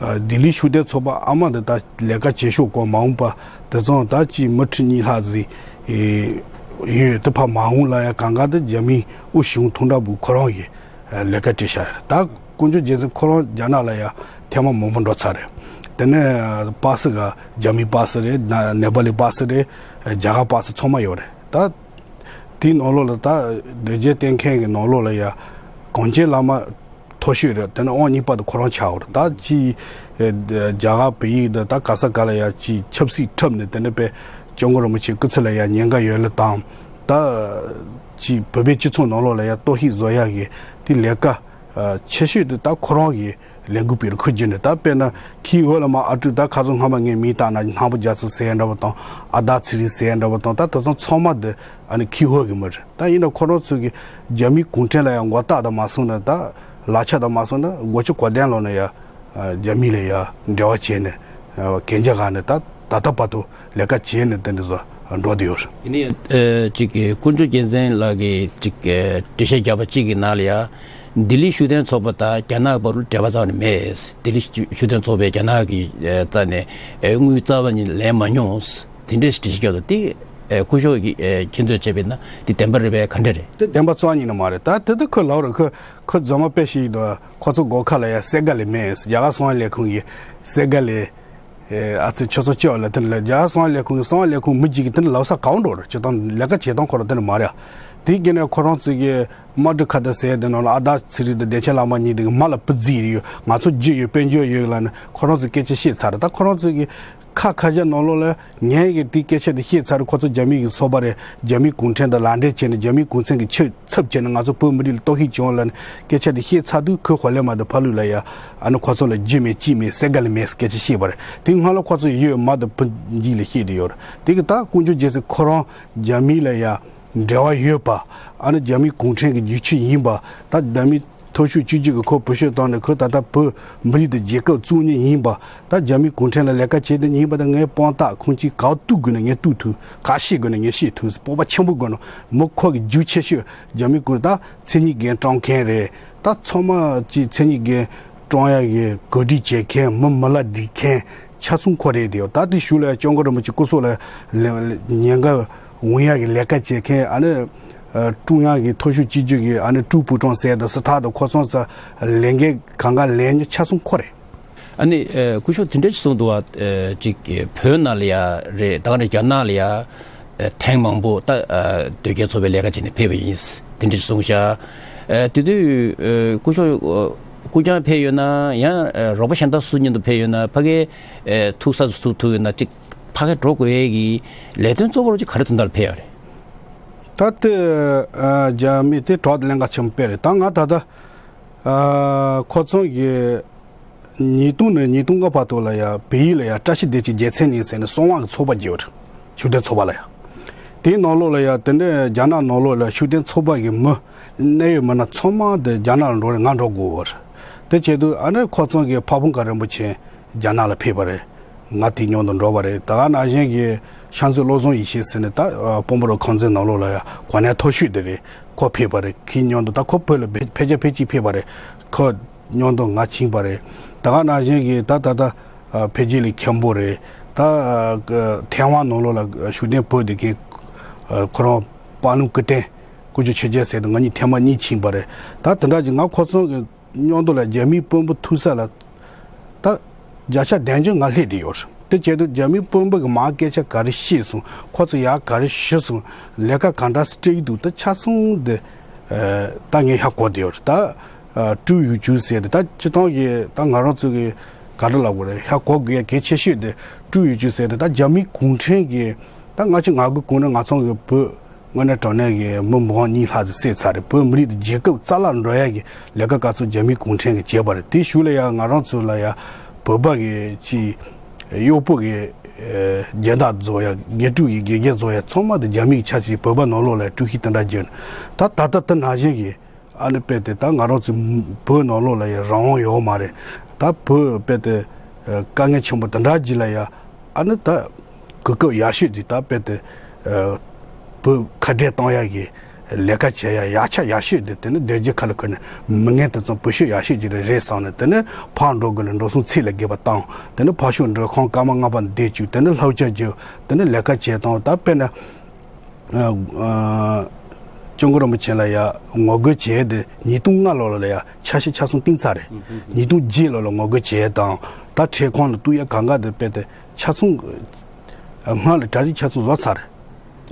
ལྡི་ལིའི་ཤུགས་ལྡན་ཚོགས་པ་ཨ་མ་དེ་ད་ལས་ཀ་བྱེད་ཤོག་གོ་མ་འོངས་པ་དེ་ཚང་ད་ཅིག་མི་ཁྲི་གཉིས་ལྷག་ཟིག་ཡོད་དེ་ཕ་མ་འོངས་ལ་ཡ་གང་ག་དེ་རྒྱ་མིའི་དབུ་བཞུགས་ཐུང་ཀྲའོ་པུའུ་ཁོ་རང་གི་ལས་ཀ་བྲིས་བཞག་ཡོད་རེད། ད་དཀོན་མཆོག་རྒྱལ་མཚན་ཁོ་རང་རྒྱ་ནག་ལ་ཡ་ཐེངས་མ་མང་པོ་འགྲོ་ཚར་རེད། དེ་ནས་པ་སི་ག་རྒྱ་མིའི་པ་སི་རེད། ན་ནེ་པ་ལི་པ་སི་རེད། རྒྱ་གར་པ་སི་ཚང་མ་ཡོད་རེད། ད་དེའི་ནང་ལོགས་ལ་ད་སྡོད་རྒྱུ་གཏན་འཁེལ་གི་ནང་ལོགས་ལ་ཡ་གངས་ཅན་བླ་མ་མཐོ་ཤོས་རེད། དེ་ནས་ཨང་གཉིས་པ་དེ་ཁོ་རང་ཆགས་ཡོད་རེད། ད་ཅི་རྒྱ་གར་བོད་ཡིག་དང་ད་ག་ས་ག་ལ་ཡ་ཅི་ཆབ་སྲིད་འཁྲབ་ནས་དེ་ནས་པའི་སྐྱབས་མགོན་རིན་པོ་ཆེ་སྐུ་ཚེ་ལ་ཡ་ཉེན་ཁ་ཡོད་ལ་དང་། ད་ཅི་བོད་པའི་སྤྱི་ཚོགས་ནང་ལོགས་ལ་ཡ་གཏོར་བཤིག་བཟོ་ཡག་གི་དེ་ལས་ཀ་ཆེ་ཤོས་དེ་ད་ཁོ་རང་གི་ལས་འགུལ་སྤེལ་རུ་ཁུར་གྱི་ནས། ད་དཔེར་ན་ཁྱིའི་འོག་ལ་མ་ཨ་ཀྲུག་ད་ཁ་སང་སྔ་མ་ངས་མིང་བཏགས་ན་སྣང་བུ་རྒྱ་མཚོ་ཟེར་ཡ་འདྲ་པོ་དང་ཨ་ད་ཚི་རི་ཟེར་ཡ་འདྲ་པོ་དང་ད་དེ་ཚང་ཚང་མ་དེ་ཨ་ནི་ཁྱིའི་འོག་གི་མི་རེད། ད་ཡིན་ན་ཁོ་རང་ཚོ་གི་རྒྱ་མིའི་གུང་ཁྲན་ལ་ཡང་མགོ་བཏགས་དང་མ་སོང་ན་ད་ལག་ཆ་དང་མ་སོང་ན་སྒོ་ཕྱི་གོ་དན་ལོག་ནས་ཡ་རྒྱ་མི་ལ་ཡ་འབྲེལ་བ་བྱས་ནས་གན་རྒྱ་ག་ནས་ད་ད་ལྟ་བར་དུ་ལས་ཀ་བྱས་ནས་དེ་འདྲ་བཟོ་ འགྲོ་བསྡད་ཡོད་རེད། ཡིན་ནའི་ཨ་ཅིག་གི་དཀོན་མཆོག་རྒྱལ་མཚན་ལགས་ཀྱིས་ཅིག་གི་འགྲེལ་བཤད་བརྒྱབ་པ་གཅིག་གི་ནང་ལ་ཡ། ལྡི་ལི་ཤུགས་ལྡན་ཚོགས་པ་དང་རྒྱ་ནག་བར་ལ་འབྲེལ་བ་རྩ་བ་ནས་མེད། ལྡི་ལི་ཤུགས་ལྡན་ཚོགས་པས་རྒྱ་ནག་གི་ཨ་རྩ་ནས་ཨ་དངུལ་རྩ་བ་ནས་ལེན་མ་མྱོང་། དེ་འདྲའི་འགྲེལ་བཤད་བརྒྱབ་འདུག་དེ་ཨ་སྐུ་ཞབས་ཀྱིས་ཨ་མཁྱེན་ཚོད་བྱས་པ་ཡིན་ན་དེ་བདེན་པ་རེད་པས་ག་འདྲ་རེད། དེ་བདེན་པ་རྩ་བ་ཉིད་ནས་མ་རེད། ད་དེ་ད་ཁོས་ལབ་རེད། ཁོ་ཁོ་རྫུན་མ་དཔེ་བཤད་ཀྱི་འདུག་ཁོ་ཚོ་སྒོ་ཁ་ལ་ཡ་གསལ་ཁ་ལས་མེད། རྒྱ་གར་གསང་བའི་ལས་ཁུངས་ཀྱི་གསལ་ཁ་ལས། ཨ་ཙི་ཁྱོད་ཚོ་སྐྱོ་ལ་དེ་ལ་རྒྱ་གར་གསང་བའི་ལས་ཁུངས་ཀྱི་གསང་བའི་ལས་ཁུངས་མི་གཅིག་གིས་དེ་ལ་ལབ་ས་གང་འགྲོ་རེད། སྤྱིར་བཏང་ལས་ཀ་བྱེད་སྟངས་ཁོ་རང་དེ་འདྲ་མ་རེད། དེའི་རྐྱེན་ནས་ཁོ་རང་ཚོ་གི་དམར་ཊི་ཁ་བརྡ་ཟེར་དེ་ནང་ལ་ཨ་དར་ཚེ་རིང་དང་བདེ་ཆེན་ལྷ་མོ་གཉིས་དེ་གི་མ་ལ་བུ་རྫིག་ཡོད། ང་ཚོ་རྒྱུ་ཡོད་དཔལ་འབྱོར་ཡོད་ལབ་ནས་ཁོ་རང་ཚོས་སྐད་ཆ་བཤད་ཚར་རེད། ད་ཁོ་རང་ཚོ་གི་ཁ་ཁ་ཤས་ནང་ལོགས་ལ་ངས་གི་དེའི་སྐད་ཆ་དེ་བཤད་ཚར་རེད། ཁོ་ཚོ་རྒྱ་མི་གི་སོ་པ་རེད། རྒྱ་མི་གུང་ཁྲན་དང་ལག་འབྲེལ་བྱས་ནས་རྒྱ་མི་གུང་ཁྲན་གི་ཆབ་ཆབ་བྱས་ནས་ང་ཚོ་བོད་མི་རིགས་ལ་གཏོར་བཤིག་བྱུང་ལབ་ནས་སྐད་ཆ་དེ་བཤད་ཚར་དུས་ཁོས་ཧོ་ལེ་མ་དང་ཕ་ལུ་ལ་ཡ་ཨ་ནི་ཁོ་ཚོ་ལ་རྒྱུ་མེད་ཅི་མེད་གསལ་ཁ་ལས་མེད་སྐད་ཆ་བཤད་པ་རེད། དེ་སྔ་ལ་ཁོ་ཚོ་ཡོད་མ་དང་བུ་འཇིག་ལ་བཤད་དེ་ཡོད་རེད། དེ་གི་ད་དཀོན་མཆོག་རྒྱལ་མཚན་ཁོ་རང་རྒྱ་མི་ལ་ཡ་འབྲེལ་བ་ཡོད་པ། ཨ་ནི་རྒྱ་མི་གུང་ཁྲན་གི་རྒྱུག་ཁྱི་ཡིན་པ། ད་རྒྱ་མི་མཐོ་ཤོས་སྤྱི་སྤྱོད་ཀྱི་ཁོ་བོད་ཤོད་བཏང་ནས་ཁོ་ད་ལྟ་བོད་མི་རིགས་དང་རྒྱལ་ཁབ་བཙུགས་མཁན་ཡིན་པ། ད་རྒྱ་མི་གུང་ཁྲན་ལ་ལས་ཀ་བྱེད་མཁན་ཡིན་པ། ད་ངའི་དཔང་རྟགས་ཁུངས་སྐྱེལ་ག་བ་གཏུག་དགོས་ན་ངས་གཏུག་ཐུབ། ག་བཤད་དགོས་ན་ངས་བཤད་ཐུབ། སྤོབས་པ་ཆེན་པོ་དགོས་ན་མི་ཁོ་གི་རྒྱུག་ཆེ་ཤོས་རྒྱ་མི་གུང་ད་མཚན་ཉིད་རྒན་སྤྲང་མཁན་རེད། ད་ཚང་མ་ཅིག་མཚན་ཉིད་རྒན་སྤྲང་ཡག་གི་གོ་སྒྲིག་བྱེད་མཁན་མི་མི་ལ་སྒྲིག་མཁན་ཆ་ཚང་ཁོ་རེད་དེ། ད་དེ་གཞུག་ལ་སྐྱབས་མགོན་རིན་པོ་ཆེ་སྐུ་སྲོག་ལ་ཉེན་ཁ་འོང་ཡག་གི་ལས་ཀ་བྱེད་མཁན་ཨ་ནི། ཨ་ཀྲུང་དབྱང་གི་མཐོ་ཤོས་སྤྱི་སྤྱོད་ཀྱི་ཨ་ནི་ཀྲུའུ་ཕུའུ་ཀྲང་ཟེར་དང་སི་ཐག་དང་ཁོ་ཚོ་ཚོ་ལས་འགན་གང་ག་ལས་ཉོ་ཆ་ཚང་ཁོ་རེད། ཨ་ནི་ཨ་སྐུ་ཞབས་དེ་འདྲ་ཞིག་གསུངས་འདུག་བ། ཨ་ཅིག་བོད་ནང་ལ་ཡ་རེད། ད་ག་ནས་རྒྱ་ནག་ལ་ཡ་ཨ་ཐེངས་མང་པོ་ད་ཨ་དོལ་རྒྱལ་ཚོགས་པའི་ལས་ཀ་བྱས་ནས་ཕེབས་པ་ཡིན། དེ་འདྲ་ཞིག་གསུངས་ཤག་ཨ་དེ་དུས་ཨ་སྐུ་ཞབས་ཨ་སྐུ་རྐྱང་ཕེབས་ཡོད་ན་ཡང་ཨ་རོགས་པ་གཞན་དག་སུ་མཉམ་དུ་ཕེབས་ཡོད་ན་ཕ་གིའི་ཨ་ཐུག་ས་སུ་ཐུག་ཐུག་ཡོད་ན་ཅིག་ཕ་གིར་འགྲོ་དགོས་ཡས་ཀྱི་ལས་དོན་གཙོ་བོར་ཅིག་ག་རེ་དོན་དག་ལ་ཕེབས་ཡོད་རེད། ད་ལྟ་ཨ་རྒྱ་མི་དེ་གྲོགས་དང་ལྷན་ཁག་ཆེན་པོ་དཔེ་རེད། ད་ང་ད་ལྟ་ཨ་ཁོ་ཚོ་གི་ཉིས་སྟོང་ནས་ཉིས་སྟོང་ལྔ་བར་དུ་ལ་ཡ་བལ་ཡུལ་ལ་ཡ་བཀྲ་ཤིས་བདེ་ཆེན་རྒྱལ་མཚན་ཉིན་ཟེར་ནས་གསང་བ་གི་ཚོགས་པ་ཅིག་ཡོད་རེད། ཤུགས་ལྡན་ཚོགས་པ་ལ་ཡ། དེའི་ནང་ལོགས་ལ་ཡ་དེ་འདྲའི་རྒྱ་ནག་ནང་ལོགས་ལ་ཤུགས་ལྡན་ཚོགས་པ་གི་མི་གནད་ཡོད་མི་སྣ་ཚང་མ་དེ་རྒྱ་ནག་ལ་འགྲོ་རེད། ང་འགྲོ་དགོས་པ་རེད། དེ་བྱེད་དུས་ཨ་ནི་ཁོ་ཚོ་གི་ཕ་བོང་ཁ་རིན་པོ་ཆེ་རྒྱ་ནག་ལ་ཕེབས་པ་རེད། ང་དེ་མཉམ་དུ་འགྲོ་བ་རེད། ད་ག་ནང་བཞིན་གྱི་ཤར་མཛོད་བློ་བཟང་ཡེ་ཤེས་ཟེར་ནས་ད་སྤོམ་པོ་རོ་ཁང་ཚན་ནང་ལོགས་ལ་ཡ་གོ་གནས་མཐོ་ཤོས་དེ་རེད། ཁོ་ཕེབས་པ་རེད། ཁོའི་མཉམ་དུ་ད་ཁོ་བོད་ལ་ཕེ་ཕལ་ཆེར་ཕལ་གཅིག་ཕེབས་པ་རེད། ཁོ་མཉམ་དུ་ང་ཕྱིན་པ་རེད། ད་ག་ནང་བཞིན་གྱི་ད་ད་ད་ཕལ་ཆེར་ལས་མཁན་པོ་རེད། ད་ཐེ་ཝན་ནང་ལོགས་ལ་ཤུགས་ལྡན་བོད་དེ་གའི་ཁོ་རང་པ་ལུང་སྐུ་བསྟན་སྐུ་ཞབས་ཆོས་རྒྱལ་ཟེར་དུས་ང་གཉིས་ཐེངས་མ་གཉིས་ཕྱིན་པ་རེད། ད་དེ་འདྲ་ཅིག་ང་ཁོ་ཚོ་གི་མཉམ་དུ་ལ་རྒྱ་མིའི་དཔོན་པོ་ཐུག་ས་ལ་ད་བརྒྱ་ཆ་བདུན་ཅུ་ང་སླེབས་བསྡད་ཡོད་རེད། དེ་བྱས་དུས་རྒྱ་མིའི་དཔོན་པོ་གི་མར་སྐད་ཆ་ག་རེ་བཤད་སོང་། ཁོ་ཚོ་ཡར་ག་རེ་ཞུས་སོང་། ལས་ཀ་ག་འདྲ་སེ་སྤྲད་ཀྱི་འདུག་ད་ཆ་ཚང་དེ་ད་ངས་ཧ་གོ་བསྡད་ཡོད་རེད། ད་ཀྲུའུ་ཡུས་ཅུན་ཟེར་དེ་ད་སྤྱིར་བཏང་གི་ད་ང་རང་ཚོ་གི་ག་རེ་ལབ་དགོས་རེད། ཧ་གོ་དགོས་ཡ་གལ་ཆེ་ཤོས་དེ་ཀྲུའུ་ཡུས་ཅུན་ཟེར་དེ་ད་རྒྱ་མིའི་གུང་ཁྲན་གི་ད་ལྔ་བཅུ་ང་དགུ་གོང་ནས་ང་ཚོ་གི་བོད་དངོས་གནས་དྲང་གནས་ཀྱི་མི་འབུམ་གཉིས་ལྷག་ཙམ་བསད་ཚར་རེད། བོད་མི་རིགས་དེ་རྒྱལ་ཁབ་རྩ་བརླག་འགྲོ་ཡ་གི་ལས་ཀ་ག་ཚོད་རྒྱ་མིའི་གུང་ཁྲན་གྱིས་བྱས་པ་རེད། དེའི་གཞུག་ལ་ཡ་ང་རང་ཚོ་ལ་ཡ་བོད་པ་གི་ཅིག་གཡོག་པོ་གི་ཨེ་སྦྱིན་བདག་བཟོ་ཡ། དགེ་ཕྲུག་གི་དགེ་རྒན་བཟོ་ཡ་ཚང་མ་དེ་རྒྱ་མི་གི་ཆ་ཅིག་བོད་པ་ནང་ལོགས་ལ་ཡ་དཀྲུག་ཤིང་དེ་འདྲ་བྱས། ད་ད་ལྟ་དེ་ནང་བཞིན་གྱི་ཨ་ནི་དཔེ་དེ་ད་ང་རང་ཚོ་བོད་ནང་ལོགས་ལ་ཡ་རང་དབང་ཡོད་མ་རེད། ད་བོད་དཔེ་དེ་ཨེ་དཀའ་ངལ་ཆེན་པོ་དེ་འདྲ་ཅིག་ལ་ཡ་ཨ་ནི་ད་གོ་སྐབས་ཡག་ཤོས་དེ་ད་དཔེ་དེ་ཨེ་བོད་ཁ་བྲལ་གཏོང་ཡ་གི་ལས་ཀ་བྱེད་ཡ་ཡག་ཆ་ཡག་ཤོས་དེ་དེ་ནི་སྡོད་རྒྱུ་ཁ་ལ་ཁུར་ནས་མི་ངན་དེ་ཚོ་བོད་ཤོག་ཡག་ཤོས་ཅིག་རེད་རེད་བསམ་ནས། དེ་ནི་ཕར་འགྲོ་དགོས་ལ་འགྲོ་སོང་ཚད་ལས་བརྒལ་བ་བཏང་། དེ་ནི་ཕར་ཕྱོགས་འགྲུལ་ཁང་སྐར་མ་ལྔ་པ་བསྡད་བཅུག་དེ་ནི་ལྷ་བཅར་རྒྱུ་དེ་ནི་ལས་ཀ་བྱེད་སྟངས་ད་དཔེར་ན། ཨ་ཨ་སྐྱབས་མགོན་རིན་པོ་ཆེ་ལ་ཡ་ངོ་རྒོལ་བྱས་ཏེ་ཉིས་སྟོང་ལྔ་ལོ་ལ་ཡ་ཆ་ཤས་ཆ་ཚང་བཏིང་ཚར་རེད། ཉིས་སྟོང་བརྒྱད་ལོ་ལ་ངོ་རྒོལ་བྱས་དང་ད་འཕྲལ་ཁང་ལ་གཏུག་ཡ་གང་ག་དེ་དཔེ་དེ་ཆ་ཚང་སྔར་ལ་གྲ་སྒྲིག་ཆ་ཚང་བཟོ་ཚར་རེད།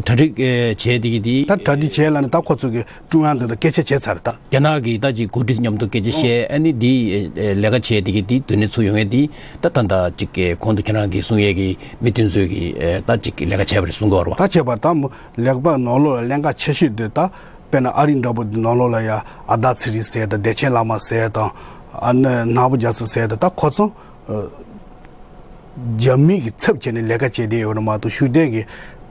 གྲ་སྒྲིག་ཨེ་བྱས་དེ་གི་དེ། ད་གྲ་སྒྲིག་བྱས་ལ་ནི་ད་ཁོ་ཚོ་གི་ཀྲུང་དབྱང་དེ་དང་སྐད་ཆ་བྱས་ཚར་རེད་ད། རྒྱ་ནག་གི་ད་ཅིག་འགོ་ཁྲིད་མཉམ་དུ་སྐད་ཆ་བཤད་ཨ་ནི་དེ་ཨེ་ལས་ཀ་བྱས་དེ་གི་དེ་དོན་གནད་ཚུར་ཡོང་ཡས་དེ་ད་ད་ད་ཅིག་གི་གོང་དུ་ཁྱེད་རང་གིས་གསུང་ཡས་གི་མི་དེ་ཚོས་གི་ཨེ་ད་ཅིག་གི་ལས་ཀ་བྱས་པ་རེད་གསུང་གི་ཡོད་རེད་བ། ད་བྱས་པ་ད་མོ་ལེགས་པ་ནང་ལོགས་ལ་ལྷན་ཁག་ཆེ་ཤོས་དེ་ད་དཔེར་ན་ཨ་རི་འདྲ་པོ་དེ་ནང་ལོགས་ལ་ཡ་ཨ་ད་ཚེ་རིང་ཟེར་དང་བདེ་ཆེན་བླ་མ་ཟེར་དང་ཨ་ནི་ནག་པོ་རྒྱ་མཚོ་ཟེར་དང་ད་ཁོ་ཚོ་ཨ་རྒྱ་མི་གི་ཚབ་བྱས་ནས་ལས་ཀ་བྱས་བསྡད་ཡོད་རེད་མ་གཏོགས་ཤུགས་ལྡན་གི་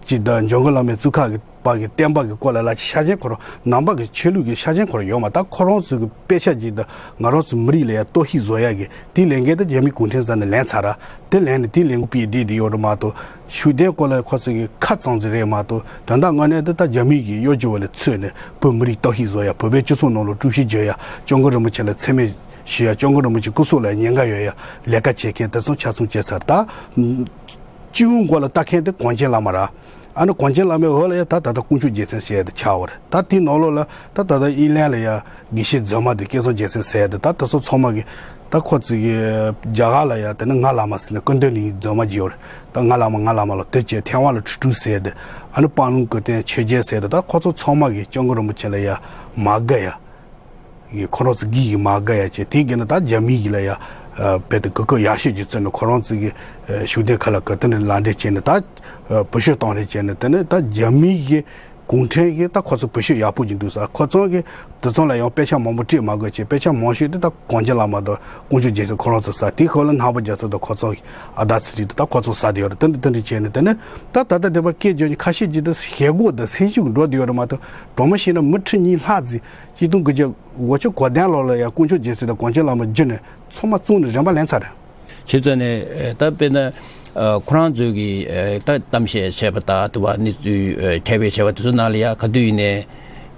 ཅིག་དང་འཇམ་མགོན་བླ་མའི་གཙུག་ཁ་གི་པ་གི་བསྟན་པ་གི་སྐོར་ལ་ལ་ཆ་ཤས་ཁོ་རང་ནང་པ་གི་ཆོས་ལུགས་ཀྱི་ཆ་ཤས་ཁོ་རང་ཡོད་མ་ད་ཁོ་རང་ཚོ་གི་དཔེ་ཆ་ཅིག་དང་ང་རང་ཚོ་མི་རིགས་ལ་ཡ་གཏོར་བཤིག་བཟོ་ཡ་གི་དེའི་ལས་འགན་དེ་རྒྱ་མི་གུང་ཁྲན་ས་ནས་ལེན་ཚར་ར་དེ་ལེན་ནས་དེའི་ལས་འགུལ་སྤེལ་བསྡད་དེ་ཡོད་རེད་མ་གཏོགས་ཤུགས་ལྡན་སྐོར་ལ་ཁོ་ཚོ་གི་ཁ་ཙམ་ཙམ་རེད་མ་གཏོགས་དོན་དག་དངོས་གནས་དེ་ད་རྒྱ་མི་གི་གཡོ་སྒྱུ་བ་ལ་ཚུད་ནས་བོད་མི་རིགས་གཏོར་བཤིག་བཟོ་ཡ་བོད་པའི་སྤྱི་ཚོགས་ནང་ལ་དཀྲུག་ཤིང་བརྗོད་ཡ་སྐྱབས་མགོན་རིན་པོ་ཆེ་ལ་མཚན་སྨད་ཞུ་ཡ་སྐྱབས་མགོན་རིན་པོ་ཆེ་སྐུ་སྲོག་ལ་ཉེན་ཁ་ཡོད་ཡ་ལས་ཀ་བྱེད་མཁན་དེ་ཚོ་ཆ་ཚང་བྱས་ཚར་ད། སྤྱི་བོའི་མགོ་ལ་ལྟ་མཁན་དེ་གངས་ཅན་བླ་མ་ར། ཨ་ནི་གངས་ཅན་བླ་མའི་འོག་ལ་ཡ་ད་ད་ལྟ་དཀོན་མཆོག་རྒྱལ་མཚན་ཟེར་ཡ་དེ་ཆགས་པ་རེད། ད་དེའི་ནང་ལོགས་ལ་ད་ད་ལྟ་དབྱིན་ལན་ལ་ཡ་དགེ་བཤེས་མཛངས་མ་དེ་སྐལ་བཟང་རྒྱལ་མཚན་ཟེར་ཡ་དེ་ད་ད་ཚོ་ཚང་མ་གི་ད་ཁོ་ཚོ་གི་རྒྱ་གར་ལ་ཡ་དེ་ནི་ང་བླ་མ་ཟེར་ནས་ཀུན་བརྟན་གླིང་མཛངས་མ་ཅིག་ཡོད་རེད། ད་ང་བླ་མ་ང་བླ་མ་ལ་དེ་བྱས་ཐེ་ཝན་ལ་ཁྲི་སྤྲུལ་ཟེར་ཡ་དེ་ཨ་ནི་སྤང་ལུང་ཀུན་བརྟན་ཆོས་རྒྱལ་ཟེར་ཡ་དེ་ད་ཁོ་ཚོ་ཚང་མ་གི་སྐྱབས་མགོན་རིན་པོ་ཆེ་ལ་ཡ་མ་དགའ་ཡ། ཡི་ཁོ་རང་ཚོ་གི་ཡི་མ་དགའ་ཡ་བྱས་དེ་གི་ནི་ད་རྒྱ་མི་ཡི་ལ་ཡ་རྦད་དེ་གུ་གུ་ཡག་ཤོས་ཀྱི་བརྩོན་ནས་ཁོ་རང་ཚོ་གི་ཤུགས་ལྡན་ཁ་ལ་ག་དེ་འདྲ་ལག་འབྲེལ་བྱས་ནས་ད་བུ་ཤོད་གཏོང་རེས་བྱས་ནས་དེ་ནི་ད་རྒྱ་མི་གི་གུང་ཁྲན་གི་ད་ཁོ་ཚོ་བུ་ཤོད་ཡག་པོ་ཅིག་འདུག་ས་ཁོ་ཚོ་གི་དེ་ཚོ་ལ་ཡང་དཔེ་ཆ་མང་པོ་སྤྲད་མ་དགོས་བྱས་དཔེ་ཆ་མང་ཤོས་དེ་ད་གངས་ཅན་བླ་མ་དང་དཀོན་མཆོག་རྒྱལ་མཚན་ཁོ་རང་ཚོ་ས་དེ་ཁོ་ལ་ནང་པ་རྒྱལ་ཚོ་དང་ཁོ་ཚོ་གི་ཨ་ད་ཚི་རི་དེ་ད་ཁོ་ཚོ་ས་དེ་ཡོད་རེད། དེ་འདྲ་དེ་འདྲ་བྱས་ནས་དེ་ནི་ད་ད་ལྟ་དེ་པ་སྐད་བརྗོད་ཀྱི་ཁ་ཤས་ཀྱི་ད་ཞེ་གོ་ད་སེམས་ཤུགས་འགྲོ་དེ་ཡོད་རེད་མ་གཏོགས་གྲོགས་མོ་ཤེས་ན་མི་ཁྲི་གཉིས་ལྷག་ཙི། ཆིག་སྟོང་དགུ་བརྒྱ་དགུ་བཅུ་གོ་བདུན་ལོ་ལ་ཡང་དཀོན་མཆོག་རྒྱལ་མཚན་དང་གངས་ཅན་བླ་མ་བརྒྱུད་ནས་ཚང་མ་བཙོང་ནས་རིན་པ་ལེན་ཚར་རེད། བྱས་ཙང་ནས་ད་དཔེར་ན་ཁོ་རང་ཚོས་ཀྱི་ད་གཏམ་བཤད་བྱས་པ་དང་དུ་བ་གནས་ཚུལ་ཁྱབ་སྤེལ་བྱས་པ་དེ་ཚོ་ནང་ལ་ཡང་ག་དུས་ཡིན་ནས་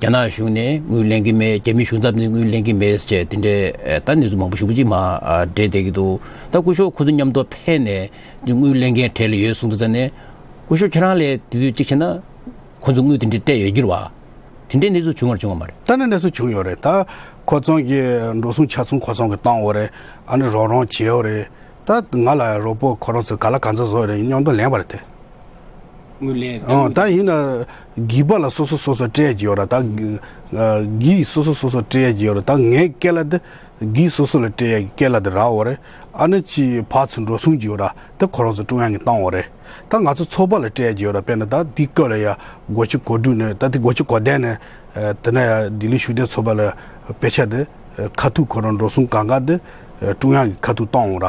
རྒྱ་ནག་གཞུང་ནས་དངུལ་ལེན་གྱི་མེད། རྒྱ་མི་གཞུང་ཚབ་ནས་དངུལ་ལེན་གྱི་མེད་ཟེར་དེ་འདྲའི་ད་གནས་ཚུལ་མང་པོ་ཞེ་པོ་ཅིག་མར་འདྲེས་བསྡད་ཀྱི་འདུག་ད་སྐུ་ཞབས་ཁོ་ཚོ་མཉམ་དུ་ཕེབས་ནས་དངུལ་ལེན་མཁན་གྲས་ལ་ཡོད་གསུངས་འདུག་ཙང་ནས་སྐུ་ཞབས་ཁྱེད་རང་ལས་དེ་དུས་གཅིག་བྱས་ན། ཁོ་ཚོ་དངུལ་དེ་འདྲ་སྤྲད་ཡོད་རྒྱུ་རེད་བ། དེ་འདྲའི་གནས་ཚུལ་བྱུང་བར་བྱུང་བ་མ་རེད། ད་ནི་གནས་ཚུལ་བྱུང་ཡོད་རེད། ད་ཁོ་ཚང་གི་འགྲོ་སོང་ཆ་ཚང་ཁོ་ཚང་གི་བཏང་བ་རེད། ཨ་ནི་རོགས་རམ་བྱས་ཡོད་རེད། ད་ང་ལ་རོགས་པོ་ཁོ་རང་ཚོ་ག་ལ་ག་ཚོད་བཟོ་ཡོད་རེད་མཉམ་དུ་ལེན་པ་རེད་དེ། དངུལ་ལེན་ཨང་ད་ཡིན་ན་གིས་པ་ལ་སོ་སོ་སོ་སོ་སྤྲད་ཀྱི་ཡོད་རེད། ད་གིས་སོ་སོ་སོ་སོ་སྤྲད་ཀྱི་ཡོད་རེད། ད་ངའི་སྐད་ལ་དེ། གིས་སོ་སོ་ལ་སྤྲད་ཡ་གི་སྐད་ལ་དེ་རག་འོ་རེད། ཨ་ནི་ཅི་ཕར་ཚུར་འགྲོ་སོང་གི་ཡོད་ར་དེ་ཁོ་རང་ཚོ་ཀྲུང་དབྱང་གི་བཏང་འོ་རེད། ད་ང་ཚོ་ཚོགས་པ་ལ་སྤྲད་ཡ་གི་ཡོད་ར་དཔེར་ན་ད་དེའི་སྐབས་ལ་ཡ་སྒོ་ཕྱི་གོ་དྲུག་ནས་ད་དེ་སྒོ་ཕྱི་གོ་བདུན་ནས་དེ་ན་ཡ་ལྡི་ལི་ཤུགས་ལྡན་ཚོགས་པ་ལ་དཔེ་ཆ་དེ་ཁ་ཐུག་ཁོ་རང་འགྲོ་སོང་གང་ག་དེ་ཀྲུང་དབྱང་གི་ཁ་ཐུག་བཏང་འོ་ར།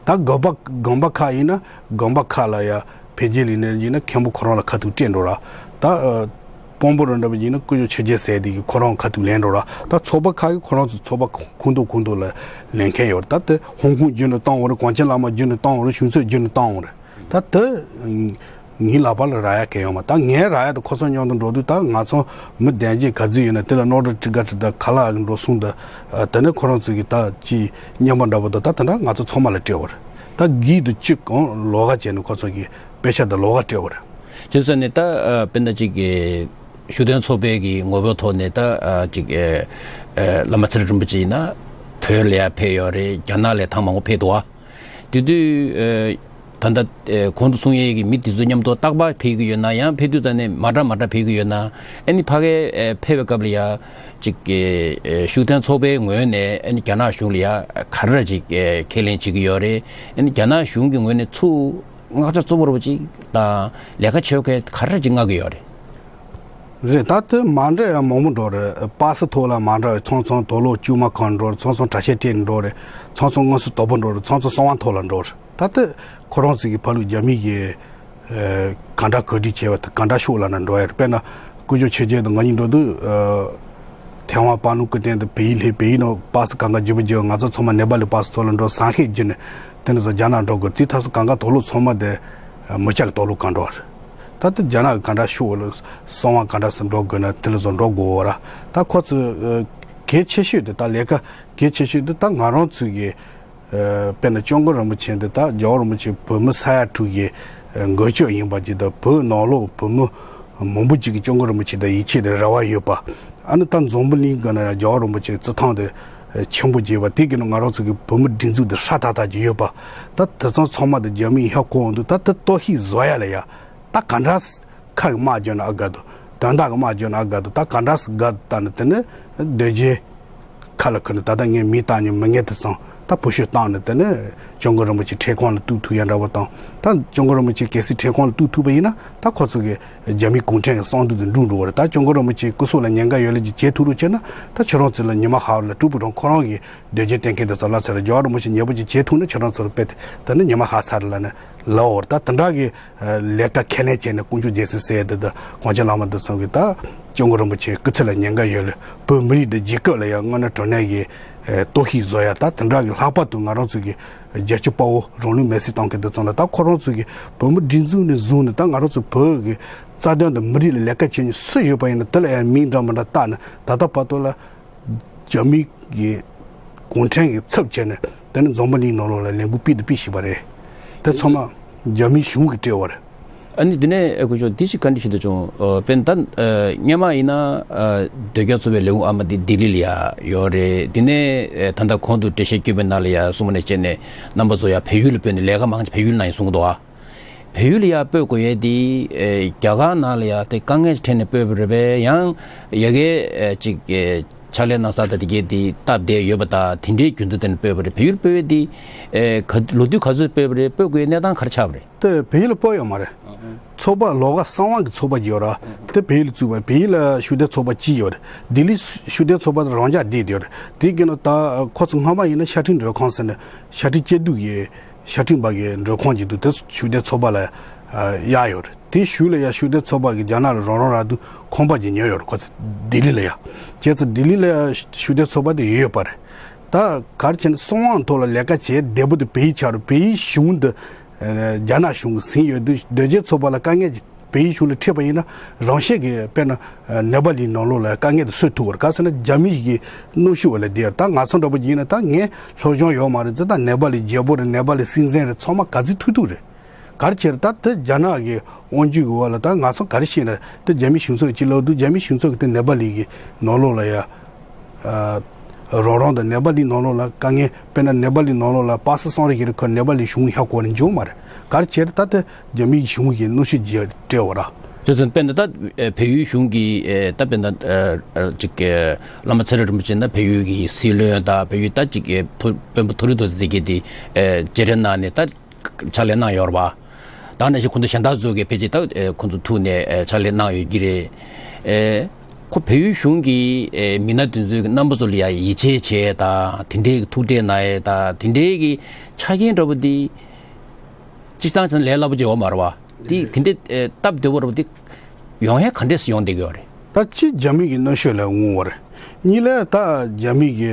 ད་དགོན་པ་དགོན་པ་ཁག་ཡིན་ན་དགོན་པ་ཁག་ལ་ཡ་འཕེལ་རྒྱས་ལས་ནས་ཡིན་ན་མཁན་པོ་ཁོ་རང་ལ་ཁ་ཐུག་སྤྲད་འགྲོ་ར། ད་དཔོན་པོ་རང་འདྲ་པོ་ཡིན་ན་སྐུ་ཞབས་ཆོས་རྒྱལ་ཟེར་དེ་གི་ཁོ་རང་ཁ་ཐུག་ལེན་འགྲོ་ར། ད་ཚོགས་པ་ཁག་གི་ཁོ་རང་ཚོ་ཚོགས་པ་ཁོངས་གཏོགས་ཁོངས་གཏོགས་ལ་ལེན་མཁན་ཡོད་རེད། ད་དེ་ཧོང་ཀོང་བརྒྱུད་ནས་བཏང་འོང་རེད། གངས་ཅན་བླ་མ་བརྒྱུད་ནས་བཏང་འོང་རེད། གཞུང་ཚབ་བརྒྱུད་ནས་བཏང་འོང་རེད། ད་དེ་ངའི་ལག་པ་ལ་རག་ཡ་གལ་ཡོད་མ་ད་ངའི་རག་ཡ་དེ་ཁོ་ཚོ་མཉམ་དུ་འགྲོ་དུས་ད་ང་ཚོ་མི་གདན་རྒྱས་ག་ཚོད་ཡོད་ན་དེ་ལ་སྣོག་ཁྲི་ཁྲི་དགའ་ཁྲི་ད་ཁ་ལག་གི་འགྲོ་སོང་ད་དེ་ནས་ཁོ་རང་ཚོ་གི་ད་ཅི་སྙན་པ་འདྲ་པོ་ད་ད་དེ་འདྲ་ང་ཚོ་ཚང་མ་ལ་སྤྲད་པ་རེད། ད་གིས་དུ་གཅིག་གང་ལོགས་ཀ་བྱས་ནས་ཁོ་ཚོ་གི་དཔེ་ཆ་དང་ལོགས་ཀ་སྤྲད་པ་རེད། བྱས་ཙང་ནས་ད་ཨ་དཔེར་ན་ཅིག་གི་ཤུགས་ལྡན་ཚོགས་པའི་གི་ངོ་བོའི་ཐོག་ནས་ད་ཨ་ཅིག་ཨ་ཨ་བླ་མ་ཚེ་རིང་རིན་པོ་ཆེ་ཡིན་ན་བོད་ལ་ཡ་ཕེབས་ཡོད་རེད། རྒྱ་ནག་ལ་ཐེངས་མང་པོ་ཕེབས་འདུག་བ། དེ་དུས་ཨ་ད་ལྟ་ཨ་གོང་དུ་གསུང་ཡས་ཀྱི་མི་དེ་ཚོ་མཉམ་དུ་རྟག་པར་ཕེབས་ཀྱི་ཡོད་ན་ཡང་ཕེབས་དུས་ཙམ་ནས་མ་འདྲ་མ་འདྲ་ཕེབས་ཀྱི་ཡོད་ན་ཨ་ནི་ཕ་གིར་ཨ་ཕེབས་པའི་སྐབས་ལ་ཡ་ཅིག་ཨ་ཤུགས་ལྡན་ཚོགས་པའི་ངོས་ནས་ཨ་ནི་རྒྱ་ནག་གཞུང་ལ་ཡ་ག་རེ་ཅིག་ཨ་ཁས་ལེན་བྱེད་ཀྱི་ཡོད་རེད། ཨ་ནི་རྒྱ་ནག་གཞུང་གི་ངོས་ནས་ཚུར། མངགས་ཆ་གཙོ་བོ་རུ་ཅིག་དང་ལས་ཀ་བྱེད་མཁན་ག་རེ་ཅིག་མངགས་ཀྱི་ཡོད་རེད། རེད་ད་དེ་མ་འདྲ་ཡང་མང་པོ་འགྲོ་རེད། པ་སི་ཐོག་ལ་མ་འདྲ་ཚང་ཚང་དུག་ལོག་དཀྱུས་མ་གང་འགྲོ་རེད། ཚང་ཚང་གྲྭ་ཆས་སྤྲད་ནས་འགྲོ་རེད། ཚང་ཚང་དངོས་སུ་དོ་པོ་འགྲོ་རེད། ཚང་ཚང་གསང་བ་ཐོག་ལ་འགྲོ་རེད། ད་དེ་ཁོ་རང་ཚོ་གི་ཕ་ལུགས་རྒྱ་མི་གི་གང་འདྲ་གོ་སྒྲིག་བྱས་པ་དེ་གང་འདྲ་ཤོག་ལབ་ན་འགྲོ་ཡ་རེད། དཔེར་ན་སྐུ་ཞབས་ཆོས་རྒྱལ་དང་ང་གཉིས་འགྲོ་དུས། ཐེ་ཝན་པ་ནུ་ཀུ་ཏན་དུ་བལ་ཡུལ་སླེབས། བལ་ཡུལ་ནང་པ་སི་གང་ག་བརྒྱུད་པ་བརྒྱུད་ང་ཚོ་ཚང་མ་ནེ་པ་ལི་པ་སི་ཐོག་ལ་འགྲོ། ཟངས་ཤིང་བརྒྱུད་ནས་དེ་ནས་བཟུང་རྒྱ་ནག་འགྲོ་དགོས། དེ་ཐག་སོ་གང་ག་དུག་ལོག་ཚང་མ་དེ་མི་སྐྱ་གི་དུག་ལོག་གང་འགྲོ་བ་རེད། ད་དེ་རྒྱ་ནག་གི་གང་འདྲ་ཤོག་ལ་གསང་བ་གང་འདྲ་སུ་འགྲོ་དགོས་ན་དེ་ལ་བཟུང་འགྲོ་དགོས་བ་ར། ད་ཁོ་ཚོས་གལ་ཆེ་ཤོས་དེ་ད་ལས་ཀ་གལ་ཆེ་ཤོས་དེ་ད་ང་རང་ཚོའི་གི་དཔེར་ན་སྐྱབས་མགོན་རིན་པོ་ཆེ་འདི་དག་རྒྱལ་བ་རིན་པོ་ཆེ་བོད་མི་ས་ཡ་དྲུག་གི་འགོ་གཅོད་ཡིན་པ་ཅིག་དང་བོད་ནང་ལོགས་བོད་མི་མང་པོ་ཅིག་གིས་སྐྱབས་མགོན་རིན་པོ་ཆེ་དང་ཡིད་ཆེས་དང་རེ་བ་ཡོད་པ། ཨ་ནི་ད་འཛམ་བུ་གླིང་གི་ནང་རྒྱལ་བ་རིན་པོ་ཆེ་བརྩི་མཐོང་དེ་ཆེན་པོ་བྱས་པ་དེ་གི་ནང་ང་རང་ཚོ་གི་བོད་མི་སྒྲིག་འཛུགས་དེ་ཧྲ་ཐག་ཐག་ཅིག་ཡོད་པ། ད་དེ་ཚང་ཚང་མ་དེ་རྒྱ་མིས་ཧ་གོ་འོང་དུས་ད་དེ་གཏོར་བཤིག་བཟོ་ཡ་ལ་ཡ་ད་ག་འདྲ། ཁ་གི་དམག་བརྒྱབ་ན་ཨ་དགའ་འདུག་དོན་དག་གི་དམག་བརྒྱབ་ན་ཨ་དགའ་འདུག་ད་ག་འདྲ་སེ་དགའ་འདུག་ད་ནི་དེ་ནི་རྡོ་རྗེ་ཁ་ལ་ཁུར་ནས་ད་ལྟ་ངས་མི་བཏང་ཉིན་མི་ངན་དེ་ཚང་ད་བུ་ཤོད་བཏང་ནས་དེ་ནི་སྐྱབས་མགོན་རིན་པོ་ཆེ་ཁྲིམས་ཁང་ལ་གཏུག་ཐུབ་ཡ་འདྲ་པོ་དང་། ད་སྐྱབས་མགོན་རིན་པོ་ཆེ་གལ་སྲིད་ཁྲིམས་ཁང་ལ་གཏུག་ཐུབ་པ་ཡིན་ན་ད་ཁོ་ཚོ་གི་རྒྱ་མི་གུང་ཁྲན་གི་གསང་འདུས་དེ་འགྲུབ་འགྲོ་བ་རེད། ད་སྐྱབས་མགོན་རིན་པོ་ཆེ་སྐུ་སྲོག་ལ་ཉེན་ཁ་ཡོད་ལ་ཅིག་བྱེད་ཐུབ་རུ་བྱས་ན་ད་ཁྱོད་རང་ཚོ་ལ་ཉི་མ་ཧ་ལ་སྤྲུལ་པོ་རང་ཁོ་རང་གི་རྡོ་རྗེ་གཏན་འཁེལ་དེ་ཚོ་ལ་ཚར་རྒྱལ་བ་རིན་པོ་ཆེ་ཉེ་པོ་ཅིག་བྱེད་ཐུབ་ན་ཁྱོད་རང་ཚོར་དཔེ་དེ་ནི་ཉི་མ་ཧ་ཚར་ལ་ནི་ ལབ་པ་རེད། ད་དེ་འདྲ་གི་ལས་ཀ་ཁས་ལེན་བྱས་ནས་དཀོན་མཆོག་རྒྱལ་མཚན་ཟེར་ཡ་དེ་དང་གངས་ཅན་བླ་མ་དེ་ཚོ་གི་ད་སྐྱབས་མགོན་རིན་པོ་ཆེ་སྐུ་ཚེ་ལ་ཉེན་ཁ་ཡོད་ལ། བོད་མི་རིགས་འདི་རྒྱལ་ཁབ་ལ་ཡང་དངོས་གནས་དྲང་གནས་ཀྱི་གཏོར་བཤིག་བཟོ་ཡ། ད་དེ་འདྲ་གི་ལྷག་པར་དུ་ང་རང་ཚོ་གི་རྒྱལ་གཅེས་དཔའ་བོ་རང་ལུས་མེར་སྲེག་བཏང་མཁན་དེ་ཚོ་ལ། ད་ཁོ་རང་ཚོ་གི་བོད་མི་སྒྲིག་འཛུགས་ནས་བཟུང་ནས་ད་ང་རང་ཚོ་བོད་ཀྱི་རྩ་དོན་དང་མི་རིགས་ལ་ལས་ཀ་བྱེད་མཁན་སུ་ཡོད་པ་ཡིན་ན་དེ་ལ་ཡང་མིང་འདྲ་མི་འདྲ་བཏགས་ནས་ད་ལྟ་བར་དུ་ལ་རྒྱ་མི་གི་གུང་ཁྲན་གྱི་ཚབ་བྱས་ནས་དེ་ནི་འཛམ་བུ་གླིང་ནང་ལོགས་ལ་ལས་འགུལ་སྤེལ་དང་སྤེལ་བཞིན་པ་རེད། དེ་ཚང་མ་རྒྱ་མི་གཞུང་གིས་སྤྲད་པ་རེད། ཨ་ནི་དེ་ནས་ཨ་ཁུ་ཞོ་འདི་ཞིག་བཀའ་འདྲི་ཞུ་འདོད་བྱུང་། ཨ་དཔེར་ན་ད་ཨ་སྔོན་མ་ཡིན་ན་ཨ་ཟློས་སྐྱོང་ཚོགས་པའི་ལས་ཁུངས་ཨ་མ་འདི་ལྡི་ལི་ལ་ཡ་ཡོད་རེད། དེ་ནས་ཨ་ད་ལྟ་གོང་དུ་འགྲེལ་བཤད་བསྐྱོན་པའི་ནང་ལ་ཡ་གསུངས་པ་ནས་བྱས་ནས་རྣམ་པ་ཚོ་ཡ་བལ་ཡུལ་ལ་སྤོས་ནས་ལས་ཀ་མང་ཆེ་བལ་ཡུལ་ནང་ཡིན་གསུང་གི་འདུག་ཨ། བལ་ཡུལ་ལ་ཡ་སྤོས་དགོས་ཡས་དེ་ཨ་རྒྱ་གར་ནང་ལ་ཡ་དེ་དཀའ་ངལ་འཕྲད་ནས་སྤོས་པ་རེད་པས། ཡང་ཡ་གའི་ཨ་ཅིག་ཨ་ཕྱག་ལས་གནང་ས་དང་དེ་གས་དེ་སྟབས་བདེ་ཡོད་པ་དང་དེ་འདྲའི་རྒྱུ་མཚན་དེ་ནས་སྤོས་པ་རེད། བལ་ཡུལ་སྤོས་ཡས་དེ་ཨ་ག་ལོ་དུས་ག་ཚོད་སྤོས་པ་རེད། སྤོས་དགོས་ཡས་གནས་སྟངས་ག་རེ་ཆགས་པ་རེད། དེ་བལ་ཡུལ་ལ་སྤོ་ཡོད་མ་རེད། ཚོགས་པ་ལོགས་ཀ་གསང་བ་གི་ཚོགས་པ་ཅིག་ཡོད་ར། དེ་བལ་ཡུལ་ལ་བཙུགས་པ་རེད། བལ་ཡུལ་ལ་ཤུགས་ལྡན་ཚོགས་པ་གཅིག་ཡོད་རེད། ལྡི་ལི་ཤུགས་ལྡན་ཚོགས་པ་དེ་རང་འཇགས་བསྡད་ཡོད་རེད། དེ་གི་ནང་ད་ཁོ་ཚོ་སྔོན་མ་ཡིན་ན་ཤ་ཁྲིམས་མགྲོན་ཁང་ཟེར་ནས་ཤ་ཁྲིམས་གཅེས་བསྡུར་གི་ཤ་ཁྲིམས་པ་གི་མགྲོན་ཁང་ཅིག་འདུག་དེ་ཤུགས་ལྡན་ཚོགས་པ་ལ་གཡར་ཡོད་རེད། དེ་གཞུག་ལ་ཡ་ཤུགས་ལྡན་ཚོགས་པ་གི་རྒྱ་ནག་ལ་རོགས་རམ་རག་དུས་ཁང་པ་ཅིག་ཉོས་ཡོད་རེད། ཁོ་ཚོ་ལྡི་ལི་ལ་ཡ། བྱས་ཙང་ལྡི་ལི་ལ་ཡ་ཤུགས་ལྡན་ཚོགས་པ་དེ་ཡོད་ཡོད་པ་རེད། ད་ག་རེ་བྱས་ན་གསང་བའི་ཐོག་ལ་ལས་ཀ་བྱེད་བདེ་པོ་དེ་བལ་ཡུལ་ཆགས་རེད། བལ་ཡུལ་གཞུང་དེ་རྒྱ་ནག་གཞུང་གིས་ཟིན་ཡོད་དུས་ཟློས་སྐྱོང་ཚོགས་པ་ལ་དཀའ་ངལ་ཅིག་བལ་ཡུལ་གཞུང་ལ་འཕྲད་པ་ཡིན་ན་རང་བཞིན་གྱིས་དཔེར་ན་ནེ་པ་ལིའི་ནང་ལོགས་ལ་དཀའ་ངལ་དེ་སེལ་ཐུབ་པ་རེད། ག་ཟེར་ན་རྒྱ་མི་གི་གནོན་ཤུགས་འོག་ལ་བསྡད་ཡོད་རེད། ད་ང་ཚོ་འདྲ་པོ་ཡིན་ན་ད་ངའི་སློབ་སྦྱོང་ཡོད་མ་རེད་ཟེར། ད་ནེ་པ་ལི་རྒྱལ་པོ་རེད། ནེ་པ་ལི་སྲིད་འཛིན་རེད། ཚང་མ་ག་ཚོད་ཐུབ་ཐུབ་རེད། ག་རེ་བྱས་རེད། ད་དེ་རྒྱ་ནག་གི་དབང་སྒྱུར་གྱི་འོག་ལ་ད་ང་ཚོ་ག་རེ་བཤད་ན་དེ་རྒྱ་མི་གཞུང་ཚབ་ཀྱིས་ཅིག་ལབ་དུས་རྒྱ་མི་གཞུང་ཚབ་ཀྱིས་དེ་ནེ་པ་ལི་གི་ནང་ལོགས་ལ་ཡ། ཨ། རོགས་རམ་དང་ནེ་པ་ལི་ནང་ལོགས་ལ་དཀའ་ངལ། དཔེར་ན་ནེ་པ་ལི་ནང་ལོགས་ལ་པ་སེ་གསང་རེ་ཡོད་རེད། ཁོ་ནེ་པ་ལི་གཞུང་ཧ་གོ་ནས་འཇུག་མ་རེད། ག་རེ་བྱས་རེད། ད་དེ་རྒྱ་མིའི་གཞུང་གིས་གནོན་ཤུགས་ཀྱིས་སྤྲད་པ་རེད། དེ་ཚོ་དཔེར་ན་ད་བལ་ཡུལ་གཞུང་གིས་ད་དཔེར་ན་ཅིག་བླ་མ་ཚེ་རིང་རིན་པོ་ཆེ་ན་བལ་ཡུལ་གྱི་སྲིད་བློན་དང་བལ་ཡུལ་ད་ཅིག་དཔོན་པོ་མཐོ་རིམ་དེ་ཚོ་དེ་གས་དེ་མཇལ་འཕྲད་གནང་ནས་ད་ཕྱག་ལས་གནང་ཡོད་རེད་པ། ད་ནང་བཞིན་ཁོང་ཚོ་གཞན་དག་ཚོ་གིས་ཕལ་ཆེར་ད་ཁོང་ཚོ་ཐུག་ནས་ཕྱག་ལས་གནང་ཡོད་ཀྱི་རེད། ཨེ། ཁོ་བལ་ཡུལ་གཞུང་གི་ཨེ་མི་སྣ་དེ་ཚོའི་རྣམ་པ་ཚོ་ལ་ཡང་ཡིད་ཆེས་བྱས་དང་དེ་འདྲའི་ཐུག་འཕྲད་གནང་ཡས་དང་དེ་འདྲའི་གི་ཆ་རྐྱེན་འདྲ་པོ་འདི་སྤྱིར་བཏང་བྱས་ན་ལས་སླ་པོ་ཅིག་ཡོད་མ་རེད་པ། འདི་དེ་འདྲའི་ཨེ་སྟབས་བདེ་པོ་འདྲ་པོ་འདི་ཡོང་ཡས་ག་འདྲས་སེ་ཡོང་བསྡད་ཀྱི་ཡོད་རེད། ད་གཅིག་རྒྱ་མི་གི་གནོན་ཤུགས་ལ་མངོན་པ་རེད། གཉིས་ལ་ད་རྒྱ་མི་གི་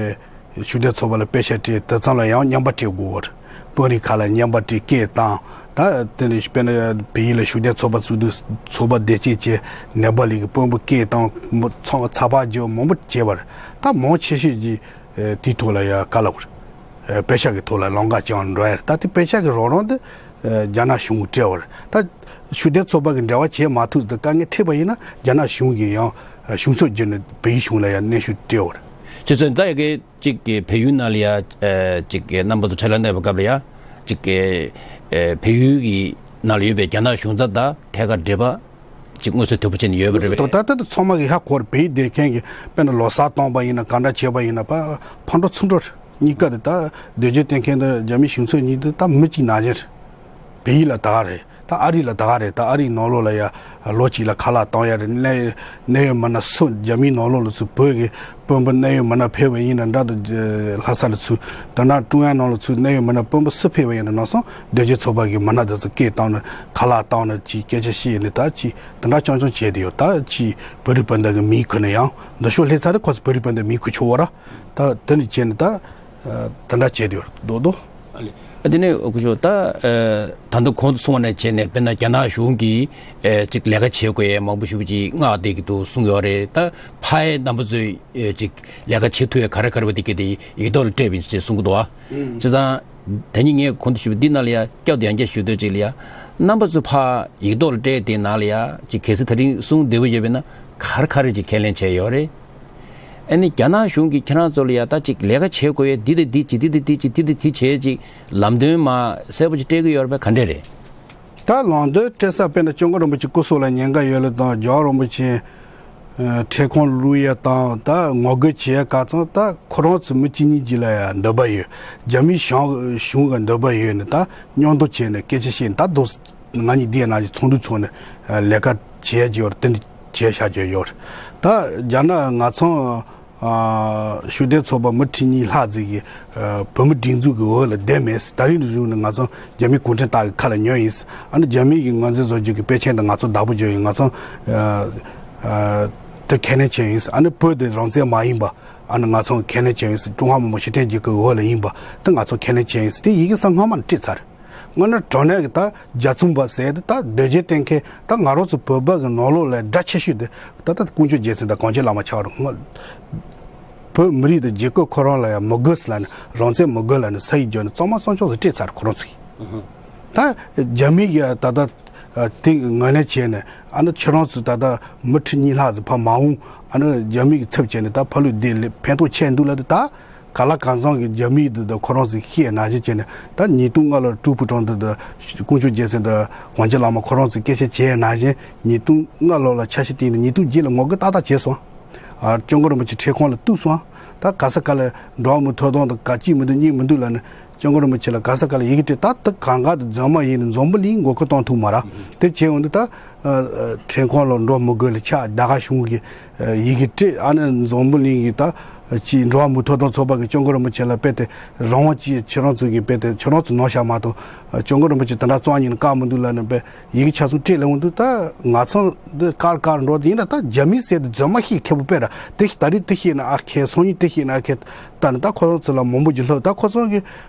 ཤུགས་ལྡན་ཚོགས་པ་ལ་པེ་ཤག་སྤྲད། དེ་ཚང་ལ་ཡང་རྔན་པ་སྤྲད་དགོས་པ་རེད། དཔོན་རིགས་ཁག་ལ་རྔན་པ་སྤྲད། སྐད་བཏང་། ད་དེ་ནས་དཔེར་ན་བལ་ཡུལ་ལ་ཤུགས་ལྡན་ཚོགས་པ་བཙུགས་དུས་ཚོགས་པ་བདེ་སྐྱིད་བྱས། ནེ་པ་ལི་གི་དཔོན་པོ་སྐད་བཏང་། མོ་ཚོང་ཚགས་པར་བརྒྱབ། མང་པོ་བྱས་པ་རེད། ད་མང་ཆེ་ཤོས་ཀྱིས་ཨེ་དེའི་ཐོག་ལ་ཡ་ག་ལབ་དགོས་རེད། ཨེ་པེ་ཤག་གི་ཐོག་ལ་ལམ་ཁ་བྱང་འགྲོ་ཡ་རེད། ད་དེ་པེ་ཤག་གི་རོགས་རམ་དེ་ཨེ་རྒྱ་ནག་གཞུང་གིས་སྤྲད་པ་རེད། ད་ཤུགས་ལྡན་ཚོགས་པ་གི་འབྲེལ་བ་བྱེད་མ་ཐུབ་དུས་དཀའ་ངལ་འཕྲད་པ་ཡིན་ན་རྒྱ་ནག་གཞུང་གིས་ཡང་གཞུང་ཚབ་བརྒྱུད་ནས་བལ་ཡུལ་གཞུང་ལ་ཡང་གནོན་ཤུགས་སྤྲད་པ་རེད། ཁྱེད་ཚོས་ད་ཡ་གི་གཅིག་གི་བལ་ཡུལ་ནང་ལ་ཡ་ཨེ་གཅིག་གི་རྣམ་པ་ཚོ་ཕྱག་ལས་གནང་བའི་སྐབས་ལ་ཡ་གཅིག་གི་ཨེ་བལ་ཡུལ་གྱི་ནང་ལ་ཡོད་པའི་རྒྱ་ནག་གཞུང་ཚབ་དང་ཐད་ཀར་འབྲེལ་བ་གཅིག་མངོན་གསལ་དོད་པོ་བྱས་ནས་ཡོད་པ་རེད་པས། ད་ལྟ་དེ་ཚང་མ་གིས་ཧ་གོ་རེད། བལ་ཡུལ་བསྡད་མཁན་གྱི་དཔེར་ན་ལོ་གསར་གཏོང་པ་ཡིན་ན་གང་འདྲ་བྱས་པ་ཡིན་ན་ཕ་ཕར་འགྲོ་ཚུར་འགྲོ་རེད། གཉིས་ཀ་དེ་ད་སྡོད་བྱེད་བསྟེན་མཁན་དང་རྒྱ་མི་གཞུང་ཚབ་གཉིས་དེ་ད་མི་གཅིག་ནང་བཞིན་རེད། བལ་ཡུལ་ལ་ད་ག་རེད། ད་ཨ་རི་ལ་ད་ག་རེད། ད་ཨ་རིའི་ནང་ལོགས་ལ་ཡ་ལོ་གཅིག་ལ་ཁ་ལག་གཏོང་ཡ་རེད། གནད་གནད་ཡོད་མི་སྣ་སུ་རྒྱ་མིའི་ནང་ལོགས་ལ་ཚུར་བོད་ཀྱི་དཔོན་པོ་གནད་ཡོད་མི་སྣ་ཕེབས་པ་ཡིན་ན་འདྲ། ད་ལྷ་ས་ལ་ཚུར་ད་ནང་ཀྲུང་དབྱང་ནང་ལ་ཚུར་གནད་ཡོད་མི་སྣ་དཔོན་པོ་སུ་ཕེབས་པ་ཡིན་ན་ནང་སོང་སྡོད་བྱེད་ཚོགས་པ་གི་མི་སྣ་དེ་ཚོ་སྐད་བཏང་ནས་ཁ་ལག་བཏང་ནས་ཅིག་སྐད་ཆ་བཤད་ནས་ད་ཅིག་དེ་འདྲ་རྐྱང་རྐྱང་བྱས་ཏེ་ཡོད། ད་ཅིག་བོད་རིགས་སྤུན་ཟླ་གི་མིང་ཁུར་ནས་ཡང་འདི་ཤོག་སླེབས་ཚར་དུས་ཁོ་ཚོ་བོད་རིགས་སྤུན་ཟླའི་མིང་ཁུར་ཆོག་པ་ར། ད་དེ་འདྲ་བྱས་ནས་ད་དེ་འདྲ་བྱས་ཏེ་ཡོད་རེད། རྡོག་རྡོག་ཨ་ལེ། ཨ་དེ་ནས་སྐུ་ཞབས་ད་ཨ་ད་ལྟ་གོང་དུ་གསུངས་པ་ནང་བྱས་ནས་དཔེར་ན་རྒྱ་ནག་གཞུང་གིས་ཨེ་ཅིག་ལས་ཀ་བྱེད་དགོས་ཡས་མང་པོ་ཞེ་པོ་ཅིག་མངགས་བསྡད་ཀྱི་འདུག་གསུངས་ཡོད་རེད། ད་ཕ་ཡས་རྣམ་པ་ཚོས་ཨེ་ཅིག་ལས་ཀ་བྱེད་ཐུབ་ཡས་ག་རེ་ག་རེ་བ་དེ་གས་དེ་ཡིག་ཐོག་ལ་སྤྲད་པ་ཡིན་ཅེས་གསུང་གི་འདུག་ཨ། བྱས་ཙང་ད་ནི་ངས་གོང་དུ་ཞུས་པ་འདི་ནང་ལ་ཡ་བསྐྱར་དུ་ཡང་བསྐྱར་ཞུ་འདོད་ཅིག་ལ་ཡ། རྣམ་པ་ཚོས་ཕ་ཡིག་ཐོག་ལ་སྤྲད་དེ་ནང་ལ་ཡ་ཅིག་གལ་སྲིད་ད་རིང་གསུང་བདེ་པོ་ཡོད་པས་ན་ག་རེ་ག་རེ་ཅིག་ཁས་ལེན་བྱས་ཡོད་རེད། ཨ་ནི་རྒྱ་ནག་གཞུང་གིས་ཁྱེད་རང་ཚོ་ལ་ཡ་ད་ཅིག་ལས་ཀ་བྱེད་དགོས་ཡས་འདི་དང་འདི་བྱེད། འདི་དང་འདི་བྱེད། འདི་དང་འདི་བྱེད་ཅིག་ལམ་སྟོན་མ་གསལ་པོ་ཅིག་སྤྲད་ཀྱི་ཡོད་རེད་པས། ག་འདྲས་རེད། ད་ལམ་སྟོན་སྤྲད་ས་དཔེར་ན་སྐྱབས་མགོན་རིན་པོ་ཆེ་སྐུ་སྲོག་ལ་ཉེན་ཁ་ཡོད་ལ་དང་རྒྱལ་བ་རིན་པོ་ཆེ་ཨ་མཆེད་ཁང་བླུག་ཡས་དང་ད་ངོ་རྒོལ་བྱེད་ཡས་ག་ཚང་ད་ཁོ་རང་ཚོ་མི་གཅིག་གཉིས་ཀྱི་ལ་ཡ་འདོད་པ་ཡོད། རྒྱ་མིའི་གཞུང་གཞུང་གི་འདོད་པ་ཡོད་ནས་ད་མཉམ་དུ་བྱས་ནས་སྐད་ཆ་བཤད་ད་དུང་ང་གཉིས་འདི་ཡ་ནང་བཞིན་ཚོགས་འདུ་ཚོགས་ནས་ཨ་ལས་ཀ་བྱེད་ཡས་ཀྱི་ཡོད་རེད། དེ་འདྲ་བྱས་བཞག་རྒྱུ་ཡོད་རེད། ད་རྒྱ་ནག་ང་ཚང་ ཤུགས་ལྡན་ཚོགས་པ་མི་ཁྲི་གཉིས་ལྷག་ཙམ་གྱིས་བོད་མི་སྒྲིག་འཛུགས་ཀྱི་འོག་ལ་བསྡད་མེད། ད་རིང་གི་གཞུག་ནས་ང་ཚོ་རྒྱ་མིའི་གུང་ཁྲན་ཏང་གི་ཁ་ལ་ཉོན་ཡིན། ཨ་ནི་རྒྱ་མི་གི་ངོས་འཛིན་བཟོ་རྒྱུ་གི་དཔེ་མཚོན་དེ་ང་ཚོ་བདག་པོ་བརྒྱབ་ཡིན། ང་ཚོ་དེ་ཁས་ལེན་བྱས་ཡིན། ཨ་ནི་བོད་དེ་རང་བཙན་མ་ཡིན་པ། ཨ་ནི་ང་ཚོ་ཁས་ལེན་བྱས་ཡིན། ཀྲུང་ཧྭ་མི་དམངས་སྤྱི་མཐུན་རྒྱལ་ཁབ་འོག་ལ་ཡིན་པ་དེ་ང་ཚོ་ཁས་ལེན་བྱས་ཡིན། དེ་ཡི་གེ་ས་སྔོན་མ་ནས་བྲིས་ཚར། དངོས་གནས་དྲང་གནས་ཀྱི་ད་རྒྱ་མཚོན་པ་ཟེར་དེ་ད་འདོད་རྒྱལ་བསྟེན་མཁན་ད་ང་རང་ཚོ་བོད་པ་གི་ནང་ལོགས་ལ་དགྲ་ཆེ་ཤོས་དེ་ད་ད་དཀོན་མཆོག་རྒྱལ་མཚན་དང་གངས་ཅན་བླ་མ་ཆགས་རེད། བོད་མི་རིགས་དང་རྒྱལ་ཁབ་ཁོ་རང་ལ་ཡང་མི་དགོས་ལབ་ནས། རང་བཙན་མི་དགོས་ལབ་ནས་ས་ཡིག་བརྒྱབ་ནས་གཙང་མ་གཙང་ཕྱོགས་སུ་སྤྲད་ཚར་ཁོ་རང་ཚོས། ད་རྒྱ་མི་གིས་ད་ལྟ་དེ་ངོས་ལེན་བྱས་ནས། ཨ་ནི་ཁྱེད་རང་ཚོ་ད་ལྟ་མི་ཁྲི་གཉིས་ལྷག་ཙམ་ཕར་མ་འོངས་ཨ་ནི་རྒྱ་མི་གི་ཚབ་བྱས་ནས་ད་ཕར་ལོག་བསྡད་ལས་ཕན་ཐོགས་ཆེ་འདུག་ལབ་དུས། ད་ག་ལ་གང་འཚམ་གྱི་རྒྱ་མི་དེ་དང་ཁོ་རང་ཚོས་ཤེས་ནང་བཞིན་བྱས་ནས། ད་ཉིས་སྟོང་ལྔ་ལོར་ཀྲུའུ་ཕུའུ་ཀྲང་དེ་དང་དཀོན་མཆོག་རྒྱལ་མཚན་དང་གངས་ཅན་བླ་མ་ཁོ་རང་ཚོས་སྐད་ཆ་བྱས་ནང་བཞིན། ཉིས་སྟོང་ལྔ་ལོ་ལ་ཆ་ཤས་བཏིང་ནས་ཉིས་སྟོང་བརྒྱད་ལ་ངོ་རྒོལ་ཏག་ཏག་བྱས་སོང་། ཨ། སྐྱབས་མགོན་རིན་པོ་ཆེ་ཁྲིམས་ཁང་ལ་གཏུགས་སོང་། ད་ག་ས་ག་ལ་འགྲོ་བ་མིའི་ཐོབ་ཐང་དང་ག་གཅིག་མི་འདུག་གཉིས་མི་འདུག་ལབ་ནས། སྐྱབས་མགོན་རིན་པོ་ཆེ་ལ་ག་ས་ག་ལ་ཡི་གེ་སྤྲད། ད་དེ་གང་ག་དེ་རྫུན་མ་ཡིན་ནས་འཛམ་བུ་གླིང་མགོ་སྐོར་གཏོང་ཐུབ་མ་རེད། དེ་བྱས་འོང་དུས་ད་ཁྲིམས་ཁང་ལ་འགྲོ་མི་དགོས་ལ་ཆ་རྒྱ་གར་གཞུང་གི་ཡི་གེ་སྤྲད། ཨ་ནི་འཛམ་བུ་གླིང་གི་ད་ཅིག་འགྲོ་བ་མིའི་ཐོབ་ཐང་ཚོགས་པ་གི་སྐྱབས་མགོན་རིན་པོ་ཆེ་ལ་དཔེ་དེ་རང་དབང་ཅིག་ཁྱེད་རང་ཚོ་གི་དཔེ་དེ་ཁྱེད་རང་ཚོ་ནོར་ཤག་མ་གཏོགས་སྐྱབས་མགོན་རིན་པོ་ཆེ་དེ་འདྲ་རྩ་བ་ཉིད་ནས་བཀག་མི་འདུག་ལབ་ནས་དཔེ་ཡི་གེ་ཆ་ཚང་སྤྲད་ལས་འོང་དུས། ད་ང་ཚོ་འདི་ཀར་ཀར་འགྲོ་དེ་ཡིན་ན། ད་རྒྱ་མི་ཟེར་དེ་རྫུན་མ་ཤེས་མཁས་པོ་དཔེ་ར་དེ་ད་རེས་དེ་ཤེས་ན་ཨ་མཁས། སང་ཉིན་དེ་ཤེས་ན་ཨ་མཁས། ད་ནི་ད་ཁོ་རང་ཚོ་ལ་མང་པོ་ཅིག་ལྷོད། ད་ཁོ་ཚོ་གི་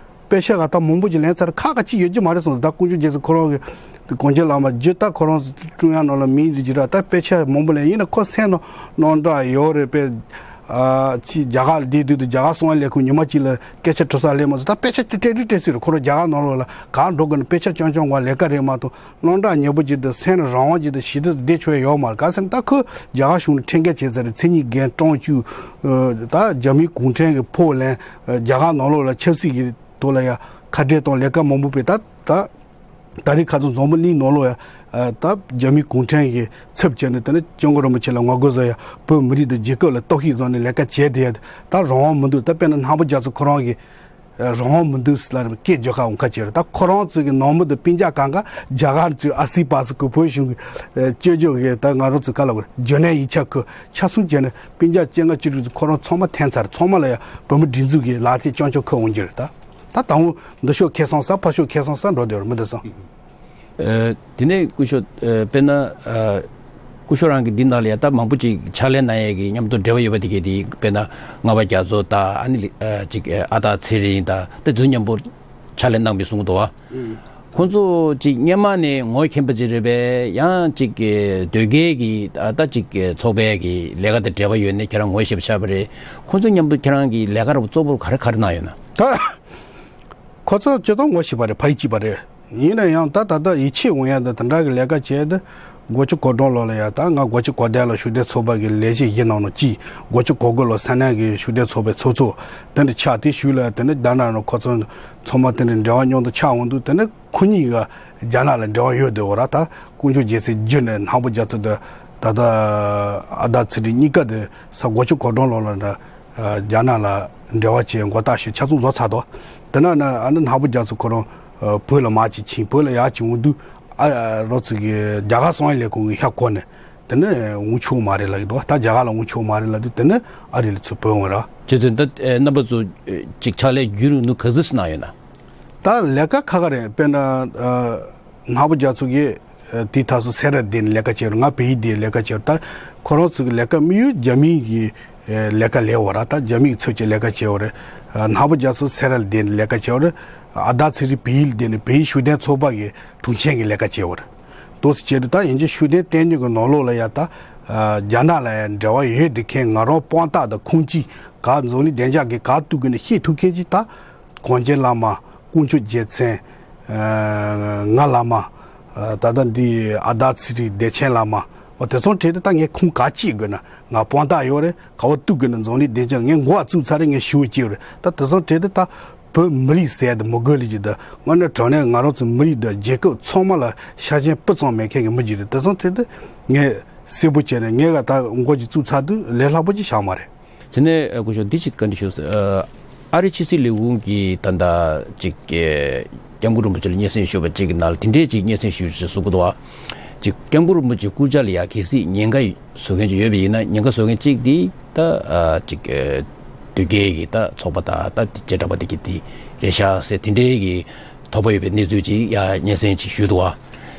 དཔེ་ཆ་ག་ད་མང་པོ་ཅིག་ལེན་ཚར། ཁག་ཁག་ཅིག་ཡོད་ཀྱི་མ་རེད་གསུངས། ད་དཀོན་མཆོག་རྒྱལ་མཚན་ཁོ་རང་གི་གངས་ཅན་བླ་མ་རྗེ་ད་ཁོ་རང་ཀྲུང་དབྱང་ནང་ལ་མིང་འདི་ཅི་ར་ད་དཔེ་ཆ་མང་པོ་ལེན། ཡིན་ན་ཁོ་སེམས་ནང་རྣམ་དག་ཡོད་རེད་པས། ཨ་ཅི་རྒྱ་གར་ལ་བསྡད་དུས་དུ་རྒྱ་གར་གསང་བའི་ལས་ཁུངས་ཉི་མ་གཅིག་ལ་སྐད་ཆ་དྲི་ས་སླེབས་མ་སོང་། ད་དཔེ་ཆ་ཅིག་སྤྲད་དུས་སྤྲད་སྲིད་རེད། ཁོ་རང་རྒྱ་གར་ནང་ལོགས་ལ་གང་འགྲོ་དགོས་ན་དཔེ་ཆ་རྐྱང་རྐྱང་བ་ལས་ཀ་རེད་མ་གཏོགས། རྣམ་དག་ཉེ་པོ་ཅིག་དང་སེམས་ལ་རང་དབང་ཅིག་དང་ཞི་བདེ་བདེ་ཆོག་ཡ་ཡོད་མ་རེད། ག་ཟེར་ན་ད་ཁོས་རྒྱ་གར་གཞུང་ནས་ཁྲིམས་འགལ་བྱས་ཚར་རེད། མཚན་ཉིད་འགན་གྲངས་བཅུ། ད་རྒྱ་མིའི་གུང་ཁྲན་གྱི་ཕོགས་ལེན། རྒྱ་གར་ནང་ལོགས་ལ་ཆབ་སྲིད་ཀྱི་ཐོག་ལ་ཡ་ཁ་བྲལ་གཏོང་ལས་ཀ་མང་པོ་སྤེལ། ད་ད་ད་རེས་ཁ་སང་འཛམ་བུ་གླིང་ནང་ལོགས་ཡ་ད་རྒྱ་མིའི་གུང་ཁྲན་གྱི་ཚབ་བྱས་ནས། དེ་ནས་སྐྱབས་མགོན་རིན་པོ་ཆེ་ལ་ངོ་རྒོལ་བཟོ་ཡ། བོད་མི་རིགས་དང་རྒྱལ་ཁབ་ལ་གཏོར་བཤིག་བཟོ་ནས་ལས་ཀ་བྱས་དེ་ཡ་ད་རང་དབང་མི་འདུག་ད་དཔེར་ན་ནག་པོ་རྒྱ་མཚོ་ཁོ་རང་གིས། རང་དབང་མི་འདུག་ཟེར་ལབ་ནས་སྐད་རྒྱག་ཁ་འོང་ཁ་བྱེད་རེད། ད་ཁོ་རང་ཚོ་གི་ནང་མི་དང་སྤུན་ཀྱག་གང་ག་རྒྱ་གར་ཚོའི་ཨ་སི་པ་སི་ཁོ་བོད་གཞུང་གི་སྤྱི་ཁྱབ་གི་ད་ང་རང་ཚོ་ག་ལ་བར་ཇོ་ནན་ཡིག་ཆ་ཁོ་ཆ་སྲུང་བྱས་ནས་སྤུན་ཀྱག་བཅོ་ལྔ་བཅུ་དྲུག་ཚོ་ཁོ་རང་ཚང་མ་འཐེན་ཚར། ཚང་མ་ལ་ཡང་བོད་མི་སྒྲིག་འཛུགས་ཀྱི་ལག་དེ་རྐྱང་རྐྱང་ཁུར་འོང་རྒྱུ་རེད། ད་ད་དང་པོ་འདི་ཕྱོགས་ཁེ་སང་ས་ཕ་ཕྱོགས་ཁེ་སང་ས་འགྲོ་བསྡད་རེད་མི་འདི་སང་། ཨ། དེ་ནས་སྐུ་ཞབས་ཨ་དཔེར་ན་ཨ་སྐུ་ཞབས་རང་གི་འདི་ནང་ལ་ཡ་ད་མང་པོ་ཅིག་ཕྱག་ལས་གནང་ཡས་ཀྱི་མཉམ་དུ་འབྲེལ་བ་ཡོད་པ་དེ་གས་དེ། དཔེར་ན་ལྔ་པ་རྒྱ་མཚོ་དང་། ཨ་ནི་ཨ་ཅིག་ཨ་ཨ་སྟག་ཚེ་རིང་དང་། དེ་ཚོ་མཉམ་པོ་ཕྱག་ལས་གནང་བའི་གསུང་གི་འདུག་བ། ཁོང་ཚོ་ཅིག་སྔོན་མ་ནས་ངོ་མཁྱེན་པ་ཅིག་རེད་པས། ཡང་ཅིག་དོལ་རྒྱལ་གྱི་ཨ་ད་ཅིག་ཚོགས་པའི་གི་ལས་ཀ་དང་འབྲེལ་བ་ཡོད་ནས་ཁྱེད་རང་ངོ་ཤེས་པ་ཆགས་པ་རེད། ཁོང་ཚོ་མཉམ་དུ་ཁྱེད་རང་གི་ལས་ཀ་ར་གཙོ་བོར་ག་རེ་ག་རེ་གནང་ཡོད་ན། ད་ཁོ་ཚོ་སྤྱིར་བཏང་ངོ་ཤེས་པ་རེད། ཕ་ཡུལ་གཅིག་པ་རེད། ཡིན་ན་ཡང་ད་ད་ལྟ་ཡིད་ཆེས་འོང་ཡ་ད་དེ་འདྲ་གི་ལས་ཀ་བྱས་ཏེ། སྒོ་ཕྱུགས་གོ་སྒྲོན་ལོགས་ལ་ཡ་ད་ང་སྒོ་ཕྱུགས་གོ་བརྡ་ལ་ཤུགས་ལྡན་ཚོགས་པ་གི་ལས་བྱེད་ཡིན་ནང་ནང་གཅིག་སྒོ་ཕྱུགས་གོ་དགུ་ལོ་ས་གནས་གི་ཤུགས་ལྡན་ཚོགས་པའི་ཚོགས་གཙོ་དེ་འདྲ་ཆགས། དེ་ཤུལ་ལ་དེ་ནས་རྒྱ་ནག་ནང་ཁོ་ཚོ་ཚང་མ་དེ་འདྲ་འབྲེལ་བ་མཉམ་དུ་ཆགས་འོང་དུས། དེ་ནས་ཁོ་གཉིས་ཀ་རྒྱ་ནག་ལ་འབྲེལ་བ་ཡོད་དེ་འོ་ར། ད་དཀོན་མཆོག་རྒྱལ་མཚན་བརྒྱུད་ནས་ནག་པོ་རྒྱ་མཚོ་དང་ད་ལྟ་ཨ་ད་ཚེ་རིང་གཉིས་ཀ་དེ་ས་སྒོ་ཕྱུགས་གོ་སྒྲོན་ལོགས་ལ་འདྲ། རྒྱ་ནག་ལ་འབྲེལ་བ་བྱས་མགོ་བཏགས་ཞུས་ཆ་ཚང་བཟོ་ཚར་དོ། དེ་ན་ན་ཨ་ནི་ནག་པོ་རྒྱ་མཚོ་ཁོ་རང་བོད་ལ་མར་ཅིག་ཕྱིན། བོད་ལ་ཡར་ཅིག་འོང་དུས། ཨ་རོ་ཚོ་གི་རྒྱ་གར་གསང་བའི་ལས་ཁུངས་ཀྱི་ཤ་གོ་ནས་དེ་ནས་འོང་ཆོག་མ་རེད་ལབ་ཀྱི་འདུག་ད་རྒྱ་གར་ལ་འོང་ཆོག་མ་རེད་ལབ་དུས། དེ་ནས་ཨ་རི་ལ་ཚུར་བོད་འོང་ར། ཁྱེད་ཚོས་ད་རྣམ་པ་ཚོ་ཅིག་ཕྱག་ལས་བརྒྱུད་རིང་ནུས་ག་ཚོད་ཙམ་གནང་ཡོད་ན། ད་ལས་ཀ་ཁ་ཁ་རེད། དཔེར་ན་ཨ་ནག་པོ་རྒྱ་མཚོ་གིས་ཨ་དེའི་ཐག་སོ་སེ་རལ་བསྡད་ནས་ལས་ཀ་བྱས་རེད། ང་བལ་ཡུལ་བསྡད་ལས་ཀ་བྱས་རེད། ད་ཁོ་རང་ཚོ་གི་ལས་ཀ་དམིགས་ཡུལ་རྒྱ་མིའི་གི་ཨ་ལས་ཀ་ལས་འོ་ར། ད་རྒྱ་མིའི་གི་ཚབ་བྱས་ལས་ཀ་བྱས་འོ་རེད། ཨ་ནག་པོ་རྒྱ་མཚོ་སེ་རལ་བསྡད་ནས་ལས་ཀ་བྱས་འོ་རེད། ཨ་ད་ཚེ་རིང་བལ་ཡུལ་བསྡད་ནས་བལ་ཡུལ་ཤུགས་ལྡན་ཚོགས་པ་གི་དྲུང་ཆེ་གི་ལས་ཀ་བྱས་འོ་རེད། དོ་སི་བྱས་ཏེ་ད་ཡིན་གྱི་ཤུགས་ལྡན་བསྟན་རྒྱུ་གི་ནང་ལོགས་ལ་ཡ་ད་ཨ་རྒྱ་ནག་ལ་ཡ་འབྲེལ་བ་ཡོད་དེ་མཁན། ང་རང་དཔང་རྟགས་དང་ཁུངས་སྐྱེལ་ག་འཛམ་གླིང་བདེ་འཇགས་ཀྱི་ག་ཐུག་གི་ནས་ཤེས་ཐུབ་མཁན་ཅིག་ད་གངས་ཅན་བླ་མ། དཀོན་མཆོག་རྒྱལ་མཚན། ཨ་ང་བླ་མ། ཨ་ད་ལྟ་འདི་ཨ་ད་ཚེ་རིང་བདེ་ཆེན་བླ་མ། འོ་དེ་ཚོ་གྲས་དེ་ད་ངས་ཁུངས་ག་སྐྱེལ་དགོས་ན། ང་དཔང་རྟགས་ཡོད་རེད། ག་བ་ཐུག་གི་ནས་འཛམ་གླིང་བདེ་འཇགས་ངས་མགོ་བ་བཙུགས་ཚར་རེད། ངས་ཞུ་བ་སྐྱེལ་རེད། ད་དེ་ཚོ་གྲས་དེ་ད་བོད་མི་རིགས་ཟེར་དེ་མི་དགོས་ལེ་ཅིག་ད་དངོས་གནས་དྲང་གནས་ང་རང་ཚོ་མི་རིགས་དང་རྒྱལ་ཁབ་ཚང་མ་ལ་ཤ་ཞེན་སྤུ་ཙམ་མེད་མཁན་གྱི་མི་ཅིག་རེད། དེ་ཚོ་གྲས་དེ་ངས་གསལ་པོ་བྱས་ནས་ངས་ག་ད་མགོ་ཅིག་བཙུགས་ཚར་དུས་ལས་སླ་པོ་ཅིག་བཞག་མ་རེད། དེ་ནས་སྐུ་ཞབས་འདི་ཅིག་བཀའ་འདྲི་ཞུ། ཨ་རི་ཕྱི་སྲིད་ལས་ཁུངས་ཀྱིས་ད་ལྟ་ཅིག་སྐྱབས་མགོན་རིན་པོ་ཆེ་ལ་སྙན་སེང་ཞུས་པ་ཅིག་གི་ནང་ལ་དེ་འདྲས་ཅིག་སྙན་སེང་ཞུས་ཞེས་གསུང་གི་འདུག་བ། ཅིག་སྐྱབས་མགོན་རིན་པོ་ཆེ་སྐུ་ཕྱྭ་ལ་ཡ་གལ་སྲིད་ཉེན་ཁ་བཟོ་མཁན་ཅིག་ཡོད་པ་ཡིན་ན། ཉེན་ཁ་བཟོ་མཁན་གཅིག་དེ་ད་ཨ་ཅིག་ཨ་དོལ་རྒྱལ་གྱི་ད་ཚོགས་པ་དང་ད་དེ་བྱེ་བྲག་པ་དེ་གི་དེ་རེད་ཤག་ཟེར། དེ་འདྲའི་གི་དོགས་པ་ཡོད་པའི་གནས་ཚུལ་ཅིག་ཡ་སྙན་སེང་ཅིག་ཞུས་འདུག་བ།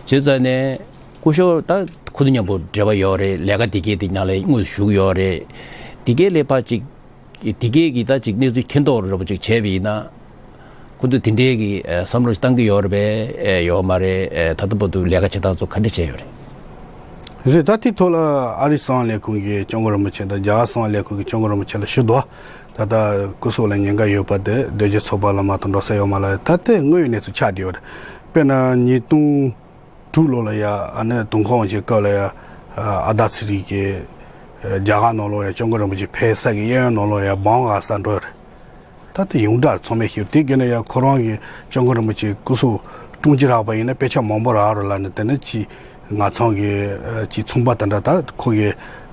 བྱས་ཙང་ནས་སྐུ་ཞབས་ད་ཁོ་ཚོ་མཉམ་པོ་འབྲེལ་བ་ཡོད་རེད། ལས་ཀ་དེ་གའི་དེ་ནང་ལ་དངོས་སུ་ཞུགས་ཡོད་རེད། དེ་གའི་ལས་ཕར་ཅིག་དེ་གའི་གི་ད་ཅིག་གནས་ཚུལ་མཁྱེན་རྟོགས་འདྲ་པོ་ཅིག་བྱས་པ་ཡིན་ན། ཁོ་ཚོས་དེ་འདྲའི་གི་ཨ་བསམ་བློ་ཞིག་བཏང་གི་ཡོད་རེད་པས། ཨེ་ཡོད་མ་རེད། ཨེ་ད་ལྟ་བར་དུ་ལས་ཀ་བྱེད་སྟངས་ཚོ་ག་འདྲ་བྱས་ཡོད་རེད། རེད། ད་དེའི་ཐོག་ལ་ཨ་རིའི་གསང་བ་ལས་ཁུངས་ཀྱི་སྐྱབས་མགོན་རིན་པོ་ཆེ་དང་རྒྱ་གར་གསང་བ་ལས་ཁུངས་ཀྱི་སྐྱབས་མགོན་རིན་པོ་ཆེ་ལ་ཞུ་དོ། ད་ལྟ་སྐུ་སྲོག་ལ་ཉེན་ཁ་ཡོད་པ་དེ་དོལ་རྒྱལ་ཚོགས་པ་ལ་མ་གཏོགས་འགྲོ་ས་ཡོད་མ་རེད། ད་དེ་དངོས་ཡོད་གནས་ཚུལ་ཆགས་བསྡད་ཡོད་རེད། དཔེར་ན་ཉིས་སྟོང་དྲུག་ལོ་ལ་ཡ་ཨ་ནི་ཏུན་ཧོང་ཝུ་ཆིན་སྐབས་ལ་ཡ་ཨ་ཨ་ད་ཚེ་རིང་གིས་ཨ་རྒྱ་གར་ནང་ལོགས་ཡ་སྐྱབས་མགོན་རིན་པོ་ཆེ་ཕེབས་ས་གི་གཡས་གཡོན་ནང་ལོགས་ཡ་བང་ག་ས་འགྲོ་ཡོད་རེད། ད་དེ་ཡོངས་གྲགས་ཚང་མས་ཤེས། དེ་ག་ནས་ཡང་ཁོ་རང་གི་སྐྱབས་མགོན་རིན་པོ་ཆེ་སྐུ་སྲོག་དཀྲུག་ཅི་རག་པ་ཡིན་ན་དཔེ་ཆ་མང་པོ་རག་རོགས་ལབ་ནས། དེ་ནས་ཅི་ང་ཚང་གི་ཨ་ཅི་ཚོང་པ་དེ་འདྲ་ད་ཁོ་གི་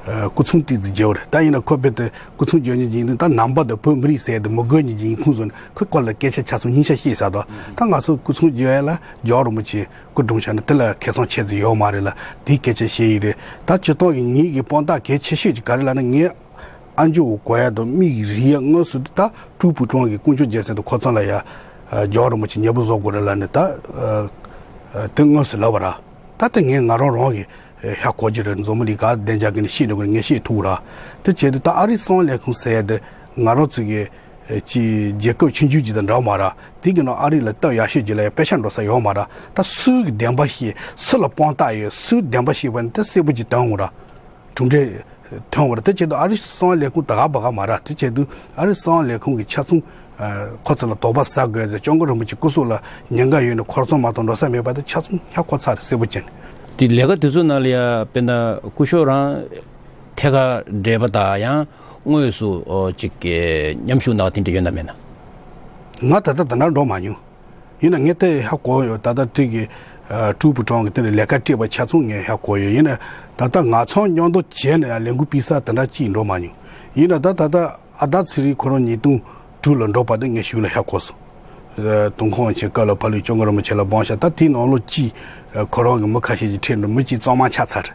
ཨ་སྐུ་ཚོང་ཏིག་ཙི་བརྗེ་བ་རེད། ད་ཡིན་ན་ཁོ་རྦད་དེ་སྐུ་ཚོང་བརྗེ་ཉིན་ཡིན་དུས་ད་ནང་པ་དང་བོད་མི་རིགས་ཟེར་དེ་མི་དགོས་ཉིན་ཡིན་ཁུངས་སོང་ནས་ཁོས་ཁོ་ལ་སྐད་ཆ་ཆ་ཚང་སྙིང་ཆ་བཤད་ས་དང་། ད་ང་ཚོ་སྐུ་ཚོང་བརྗེ་ཡ་ལ་རྒྱལ་བ་རིན་པོ་ཆེ་སྐུ་དྲུང་ཆ་ནས་དེ་ལ་ཁེ་བཟང་ཆེ་ཙི་ཡོད་མ་རེད་ལ། དེའི་སྐད་ཆ་བཤད་ཡི་རེད། ད་སྤྱིར་བཏང་གི་ངེད་ཀྱི་དཔང་རྟགས་གལ་ཆེ་ཤོས་ཀྱི་ག་རེ་ལབ་ན། ངས་ཨ་མཆོག་གི་གོ་ཡ་དང་མིག་རིག་ཡ་དངོས་སུ་ད་ཀྲུའུ་ཕུའུ་ཀྲང་གི་དཀོན་མཆོག་རྒྱལ་མཚན་དང་ཁོ་ཚང་ལ་ཡ་རྒྱལ་བ་རིན་པོ་ཆེ་མཉེས་པོ་བཟོ་དགོས་རེད་ལབ་ནས་ད་དེ་དངོས་སུ་ལབ་པ་ར། ད་དེ་ངས་ང་རང་རང་གི་ཧ་གོ་གི་རེད། འཛམ་བུ་གླིང་ག་བདེ་འཇགས་ཀྱི་ནས་ཤེས་འགྲོ་གི་ངས་ཤེས་ཐུབ་ར། དེ་བྱས་དུས་ད་ཨ་རིའི་གསང་བ་ལས་ཁུངས་ཟེར་ཡ་དེ་ང་རང་ཚོ་གི་ཅི་རྒྱལ་ཁབ་ཆུང་ཆུང་ཅིག་དང་འདྲ་མ་ར། དེ་གི་ནང་ཨ་རི་ལ་སྟབས་ཡག་ཤོས་ཅིག་ལ་ཡ་དཔེ་ཆ་འགྲོ་ས་ཡོད་མ་ར། ད་སུའི་གི་བདེན་པ་ཤེས། སུ་ལ་དཔང་རྟགས་ཡོད། སུའི་བདེན་པ་ཤེས་པ་ནི་དེ་གསལ་པོ་ཅིག་སྟོན་འོང་ར། གྲུབ་འབྲས་ཐོན་བར་དེ་བྱེད་དུ་ཨ་རིའི་གསང་བ་ལས་ཁུངས་ད་ག་བ་ག་མ་ར། དེ་བྱེད་དུ་ཨ་རིའི་གསང་བ་ལས་ཁུངས་ཀྱི་ཆ་ཚང་ཁོ་ཚོ་ལ་དོགས་པ་ཟ་དགོས་ཏེ་སྐྱབས་མགོན་རིན་པོ་ཆེ་སྐུ་སྲོག་ལ་ཉེན་ཁ་ཡོད་ནས་ཁོ་ཚོ་མ་གཏོགས་འགྲོ་ས་མེད་པ་དེ་ཆ་ཚང་ཧ་གོ་ཚར་རེད། གསལ་པོ་བྱས་ནས། དེ་ལས་ཀ་དེ་ཚོ་ནང་ལ་ཡ་དཔེར་ན་སྐུ་ཞབས་རང་ཐད་ཀར་འབྲེལ་བ་དང་ཡང་དངོས་སུ་ཨོ་ཅིག་གི་མཉམ་ཞུགས་གནང་བ་དེ་འདྲ་ཡོད་ན་མེད་ན། ང་ད་ལྟ་དེ་འདྲ་འགྲོ་མ་མྱོང་། ཡིན་ན་ངས་དེ་ཧ་གོ་ཡོད། ད་ལྟ་དེ་གི་ཨ་ཀྲུའུ་ཕུའུ་ཀྲང་གི་དེ་ནས་ལས་ཀ་སྤྲད་པ་ཆ་ཚང་ངས་ཧ་གོ་ཡོད། ཡིན་ན་ད་ལྟ་ང་ཚང་མཉམ་དུ་བྱས་ནས་ལས་འགུལ་སྤེལ་ས་དེ་འདྲ་ཅིག་འགྲོ་མ་མྱོང་། ཡིན་ན་ད་ད་ལྟ་ཨ་ད་ཚེ་རིང་ཁོ་རང་ཉིས་སྟོང་དྲུག་ལ་འགྲོ་བ་དེ་ངས་གཞུག་ལ་ཧ་གོ་སོང་། ཨ་ཏུན་ཧོང་ཆེ་སྐབས་ལ་ཕ་ལུའི་སྐྱབས་མགོན་རིན་པོ་ཆེ་ལ་འབངས་ཤ་ད་དེའི་ནང་ལོ་གཅིག་ཨ་ཁོ་རང་གི་མི་ཁ་ཤས་ཀྱིས་ཁྲིད་འགྲོ། མི་གཅིག་གཙང་མ་ཆགས་ཚར།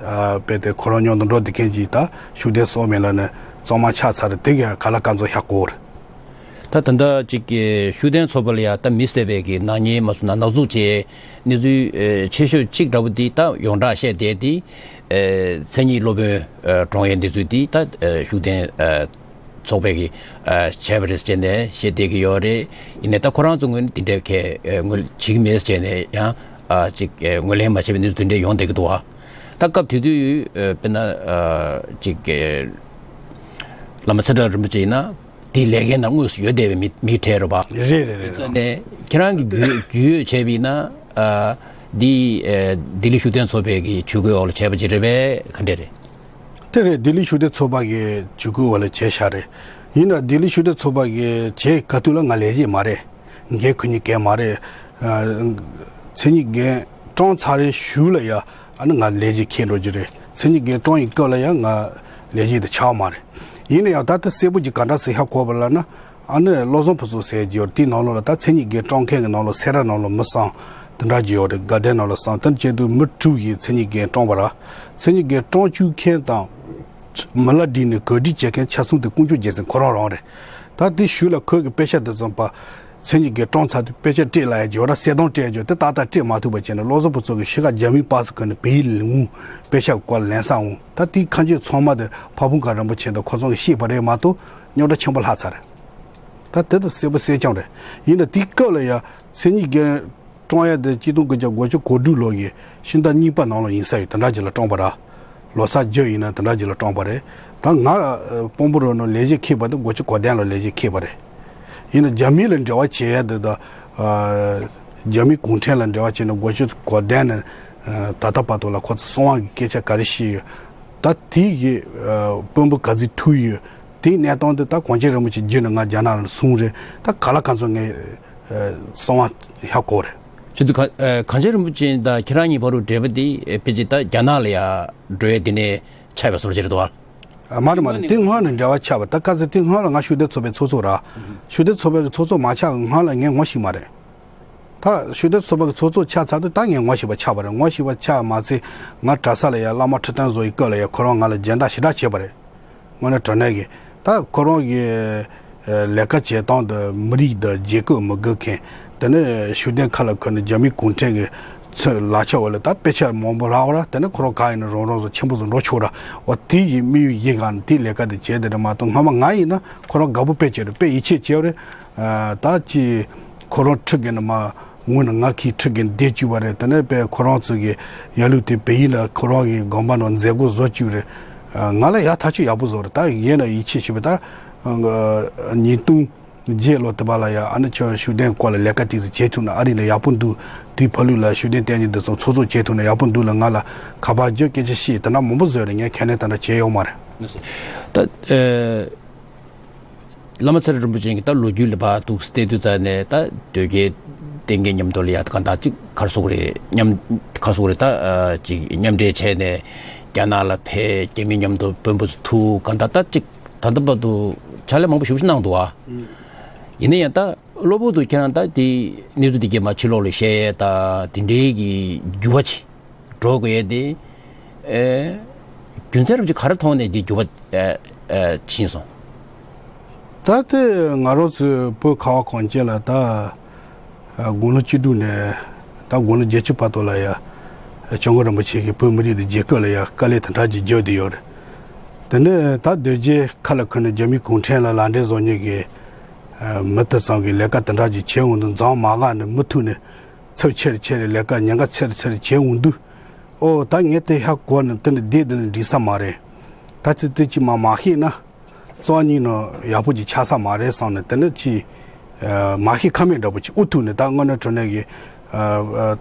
ཨ་དཔེ་དེ་ཁོ་རང་མཉམ་དུ་འགྲོ་བསྡད་མཁན་གྱིས་ད་ཤུགས་ལྡན་སོགས་མེད་ལ་ནི་གཙང་མ་ཆགས་ཚར་རེད། དེ་ག་ག་ལ་ག་ཚོད་ཧ་གོ་རེད། ད་ད་ལྟ་ཅིག་གི་ཤུགས་ལྡན་ཚོགས་པ་ལ་ཡ་ད་མི་བསད་པའི་གི་ནག་ཉེས་མ་སོང་ན་ནག་འཛུགས་བྱས་གནས་ཚུལ་ཨེ་ཆེ་ཤོས་གཅིག་འདྲ་པོ་འདི་ད་ཡོངས་གྲགས་བཤད་བསྡད་དེ་ཨེ་མཚན་ཉིད་སློབ་དཔོན་ཨེ་བཀྲོངས་ཡས་འདི་ཚོས་འདི་ད་ཨེ་ཤུགས་ལྡན་ཨེ་ཚོགས་པའི་གི་ཨ་བྱས་པ་རེད་ཟེར་ནས་བཤད་བསྡད་ཀྱི་ཡོད་རེད། ཡིན་ནའི་ད་ཁོ་རང་ཚོ་ངོས་ནས་དེ་འདྲའི་གལ་ཨ་ངོས་བྱེད་ཀྱི་མེད་ཟེར་ནས་ཡང་ཨ་ཅིག་ཨ་ངོས་ལེན་མ་བྱས་པའི་གནས་ཚུལ་དེ་འདྲ་ཡོང་བསྡད་ཀྱི་འདུག་ཨ། ད་སྐབས་དེ་དུས་ཨ་དཔེར་ན་ཨ་ཅིག་ཨ་བླ་མ་ཚེ་བཀྲ་རིན་པོ་ཆེ་ཡིན་ན་དེའི་ལས་འགན་ནང་དངོས་སུ་ཡོད་བསྡད་པའི་མི་མི་གྲས་རེད་པ། རེད་རེད་རེད། ནས་ཁྱེད་རང་གི་རྒྱུས་རྒྱུས་ཡོད་བྱས་པ་ཡིན་ན་ཨ་འདི་ཨ་ལྡི་ལི་ཤུགས་ལྡན་ཚོགས་པའི་གི་ཇུས་འགོད་འོག་ལ་བྱས་པ་ཅིག་རེད་པས། ག་འདྲས་རེད། དེ་རེད། ལྡི་ལི་ཤུགས་ལྡན་ཚོགས་པ་གི་ཇུས་འགོད་འོག་ལ་བྱས་ཤག་རེད། ཡིན་ན་ལྡི་ལི་ཤུགས་ལྡན་ཚོགས་པ་གི་བྱས་ག་དུས་ལ་ང་ལས་བྱེད་མ་རེད། འགན་ཁུར་མཁན་མ་རེད། ཨ་མཚན་ཉིད་འགན་བཀྲོངས་ཚར་རེ་གཞུག་ལ་ཡ་ཨ་ནི་ང་ལས་བྱེད་འཁྱེར་འགྲོ་རྒྱུ་རེད། མཚན་ཉིད་འགན་བཀྲོངས་ཡི་སྐབས་ལ་ཡ་ང་ལས་བྱེད་དེ་ཆགས་མ་རེད། ཡིན་ན་ཡང་ད་ལྟ་གསལ་པོ་ཅིག་ག་འདྲ་ཟེར་ཧ་གོ་བ་ལབ་ན། ཨ་ནི་བློ་བཟང་ཕུན་ཚོགས་ཟེར་རྒྱུ་དེའི་ནང་ལོགས་ལ་ད་མཚན་ཉིད་འགན་བཀྲོངས་མཁན་གྱི་ནང་ལོགས་སེ་ར་ནང་ལོགས་མི་གསུམ་དེ་འདྲ་ཅིག་ཡོད་རེད། དགའ་ལྡན་ནང་ལོགས་གསུམ། དེ་བྱས་དུས་མི་དྲུག་གིས་མཚན་ཉིད་འགན་བཀྲོངས་པ་ར། མཚན་ཉིད་འགན་བཀྲོངས་བཅུག་མཁན་དང་མི་ལ་སྒྲིག་ནས་གོ་སྒྲིག་བྱེད་མཁན་ཆ་ཚང་དེ་དཀོན་མཆོག་རྒྱལ་མཚན་ཁོ་རང་རང་རེད། ད་དེ་གཞུག་ལ་ཁོས་ཀྱི་དཔེ་ཆ་དེ་ཙམ་པ་མཚན་ཉིད་འགན་བཀྲོངས་ཚར་དུས་དཔེ་ཆ་སྤྲད་ལབ་ཡ་ཅིག་ཡོད་ར། གསལ་སྟོན་སྤྲད་ཡ་ཅིག་ཡོད། དེ་ཏག་ཏག་སྤྲད་མ་ཐུབ་པ་བྱས་ནས་བློ་བཟང་ཕུན་ཚོགས་ཀྱིས་ཤི་ཁ་རྒྱ་མིའི་པ་སེ་གོན་ནས་བལ་ཡུལ་ལ་འོང་། དཔེ་ཆ་གི་སྐོར་ལ་ལན་གསལ་འོང་། ད་དེའི་ཁ་འབྱོན་ཚང་མ་དེ་འཕགས་བོད་མཁར་རིན་པོ་ཆེ་དང་ཁོ་ཚོ་གིས་བཤད་པ་རེད་མ་གཏོགས། རྙོག་དྲ་ཆེན་པོ་ལྷག་ཚར་རེད། ད་དེ་ད་གསལ་པོ་གསལ་རྐྱང་རེད། ཡིན་ན་དེའི་སྐབས་ལ་ཡ་མཚན་ཉིད་འགན་བཀྲོངས་ཡ་དེ་གཅིག་སྟོང་དགུ་བརྒྱ་དགུ་བཅུ་གོ་དྲུག་ལོ་གི་ཕྱི་ཟླ་གཉིས་པ་ནང་ལ་ཡིན་ས་ཡོད། དེ་འདྲ་ཅིག་ལ་བཀྲོངས་པ་ར། ལོ་གསར་བརྒྱབ་ཡིན་ན་དེ་འདྲ་ཅིག་ལ་བཀྲོངས་པ་རེད། ད་ང་ཨ་དཔོན་པོ་རོ་ནོ་ལས་བྱེད་འཁྱེར་བ་དེ་དགུ་བཅུ་གོ་བདུན་ལ་ལས་བྱེད་འཁྱེར་བ་རེད། ཡིན་ན་རྒྱ་མི་ལ་འབྲེལ་བ་བྱེད་ཡ་དེ་ད་ཨ་རྒྱ་མི་གུང་ཁྲན་ལ་འབྲེལ་བ་བྱས་ནས་དགུ་བཅུ་གོ་བདུན་ནས་ཨ་ད་ལྟ་བར་དུ་ལ་ཁོ་ཚོ་གསང་བ་གི་སྐད་ཆ་ག་རེ་བཤད་ཡོད། ད་དེ་གི་ཨ་དཔོན་པོ་ག་ཚོད་ཐུག་ཡོད། དེའི་གནས་སྟངས་དེ་ད་གངས་ཅན་རིན་པོ་ཆེ་བརྒྱུད་ནས་ང་རྒྱ་ནག་ལ་སོང་རེད། ད་ག་ལ་ག་ཚོད་ངས་ཨ་གསང་བ་ཧ་གོ་རེད། ཁྱེད་ཚོ་ག་ཨ་གངས་ཅན་རིན་པོ་ཆེ་དང་ཁྱེད་རང་གཉིས་བར་དུ་འབྲེལ་བ་དེ་ཨ་ཕལ་ཆེར་ད་རྒྱ་ནག་ལ་ཡ་འགྲོ་ཡ་དེ་ནས་ཆགས་པའི་བཟོ་འདྲ་ཅིག་རེད་དོ། ཨ་མ་རེད་མ་རེད། དེ་སྔོན་ནས་འབྲེལ་བ་ཆགས་པ། ད་ག་ཚོད་དེ་སྔོན་ལ་ང་ཤུགས་ལྡན་ཚོགས་པའི་ཚོགས་གཙོ་ར། ཤུགས་ལྡན་ཚོགས་པའི་གི་ཚོགས་གཙོ་མ་ཆགས་གི་སྔོན་ལ་ངས་ངོ་ཤེས་མ་རེད། ད་ཤུགས་ལྡན་ཚོགས་པ་གི་ཚོགས་གཙོ་ཆགས་ཚར་དུས་ད་ངས་ངོ་ཤེས་པ་ཆགས་པ་རེད། ངོ་ཤེས་པ་ཆགས་མ་ཚད་ང་གྲྭ་ས་ལ་ཡ་བླ་མ་ཁྲི་སྟོན་བཟོ་ཡི་སྐབས་ལ་ཡ་ཁོ་རང་ང་ལ་སྦྱིན་བདག་ཞེ་དྲག་བྱས་པ་རེད། དངོས་གནས་དྲང་གནས་ཀྱི་ད་ཁོ་རང་གི་ལས་ཀ་བྱེད་སྟངས་དང་མི་རིགས་དང་བརྗེ་བཀོད་མི་དགོས་མཁན། དེ་ནས་ཤུགས་ལྡན་ཁ་ལ་ཁུར་ནས་རྒྱ་མིའི་གུང་ཁྲན་གྱི་ཚོས་ལག་ཆ་འོག་ལ་ད་དཔེ་ཆ་མང་པོ་རག་པ་ར། དེ་ནས་ཁོ་རང་གང་ཡིན་ན་རང་རང་ཚོ་ཆེན་པོ་ཚོ་འགྲོ་ཆོག་ར། འོ་དེ་ཡི་དམིགས་ཡུལ་ཡིན་གང་དེ་ལས་ཀ་དེ་བྱས་དེ་རེད་མ་གཏོགས་སྔ་མ་ང་ཡིན་ན་ཁོ་རང་དགའ་པོ་དཔེ་བྱས་རེད། དཔེ་ཡིད་ཆེས་བྱས་རེད། ད་ཅི་ཁོ་རང་ཁྲི་གི་ནི་མ་ངུ་ནི་ང་ཁི་ཁྲི་གི་འདས་བཅུག་པ་རེད། དེ་ནས་པས་ཁོ་རང་ཚོ་གི་ཡ་ལུགས་དེ་བལ་ཡུལ་ལ་ཁོ་རང་གི་དགོན་པ་ནང་མཛད་སྒོ་བཟོ་བཅུག་རེད། ང་ལ་ཡ་ཐག་ཆོད་ཡག་པོ་བཟོ་རེད། ད་ཡིན་ན་ཡིད་ཆེས་ཞུ་བ་ད་ཉིས་སྟོང་བརྒྱད་ལོ་དེ་བ་ལ་ཡ་ཨ་ནི་ཁྱོད་ཤུགས་ལྡན་སྐོར་ལ་ལས་ཀ་ཏིག་ཙི་བྱེད་ཐུབ་ན་ཨ་རི་ལ་ཡག་པོ་འདུག་དེའི་ཕ་ལུགས་ལ་ཤུགས་ལྡན་བསྟན་གྱི་འདུག་སོང་ཚོགས་གཙོ་བྱེད་ཐུབ་ན་ཡག་པོ་འདུག་ལ་ང་ལ་ཁ་པར་བརྒྱབ་སྐད་ཆ་བཤད་དེ་འདྲ་མང་པོ་བཟོས་རེད། ངས་ཁས་ལེན་དེ་འདྲ་བྱས་ཡོད་མ་རེད། ད་ཨེ། བླ་མ་ཚེ་རིང་རིན་པོ་ཆེ་གིས་ད་ལོ་རྒྱུས་ལ་ཕར་འདུག་བལྟས་དུས་ཙ་ནས་ད་དོལ་རྒྱལ་བསྟེན་མཁན་མཉམ་དུ་ལ་ཡ་གང་ལྟར་ཅིག་ག་རེ་ཟེར་དགོས་རེད། མཉམ་ག་རེ་ཟེར་དགོས་རེད། ད་ཅིག་མཉམ་འབྲེལ་བྱས་ནས་རྒྱ་ནག་ལ་ཕེབས། རྒྱ་མི་མཉམ་དུ་དཔོན་པོ་ཚོ་ཐུག་གང་ལྟར་ད་ཅིག་ད་ལྟ་བར་དུ་ཕྱག་ལས་མང་པོ་ཞེ་པོ་ཅིག་གནང་འདུག་ཨ། ཡིན་ན་ཡང་ད་གློ་བུར་དུ་ཁྱེད་རང་ད་དེ་གནས་ཚུལ་དེ་གས་མར་ཕྱི་ལོགས་ལ་བཤད་ཡས་ད་དེ་འདྲའི་གི་འགྱུར་བ་ཅིག་འགྲོ་དགོས་ཡས་དེ། ཨེ། རྒྱུ་མཚན་རབ་ཅིག་ག་རེ་མཐོང་ནས་དེ་འགྱུར་བ་ཨེ་ཨེ་ཕྱིན་སོང་། ད་དེ་ང་རང་ཚོའི་བོད་ཁ་བ་གངས་ཅན་ལ་ད་དགུང་ལོ་བཅུ་དྲུག་ནས་ད་དགུང་ལོ་བརྒྱད་ཅུ་བར་དུ་ལ་ཡ་སྐྱབས་མགོན་རིན་པོ་ཆེ་གིས་བོད་མི་རིགས་དེ་བརྗེ་བཀོད་ལ་ཡ་དཀའ་ལས་དེ་འདྲ་ཅིག་བརྒྱབ་བསྡད་ཡོད་རེད། དེ་ནས་ད་དོལ་རྒྱལ་ཁ་ལ་ཁུར་ནས་རྒྱ་མི་གུང་ཁྲན་ལ་ལག་འབྲེལ་བཟོ་མཁན་གྱི་མི་དེ་ཚང་གིས་ལས་ཀ་དེ་འདྲ་ཅིག་བྱས་འོང་དུས་འཛམ་མ་ག་ནས་མུ་མཐུད་ནས། ཚབས་ཆེ་རུ་ཆེ་རུ་ལས་ཀ་ཉེན་ཁ་ཆེ་རུ་ཆེ་རུ་བྱས་འོང་དུས། ཨོ་ད་ངས་དེ་ཧ་གོ་ནས་དེ་འདྲ་བསྡད་དེ་ནས་འགྲིག་ས་མ་རེད། ད་ཚིག་དེ་ཅིག་མ་མ་ཤེས་ན་རྩ་བ་ཉིད་ནས་ཡག་པོ་ཅིག་ཆགས་ས་མ་རེད་བསམ་ནས་དེ་འདྲ་ཅིག་མ་ཤེས་ཁ་མེད་འདྲ་པོ་ཅིག་ཨུ་ཐུག་ནས་ད་དངོས་གནས་དྲང་གནས་ཀྱི་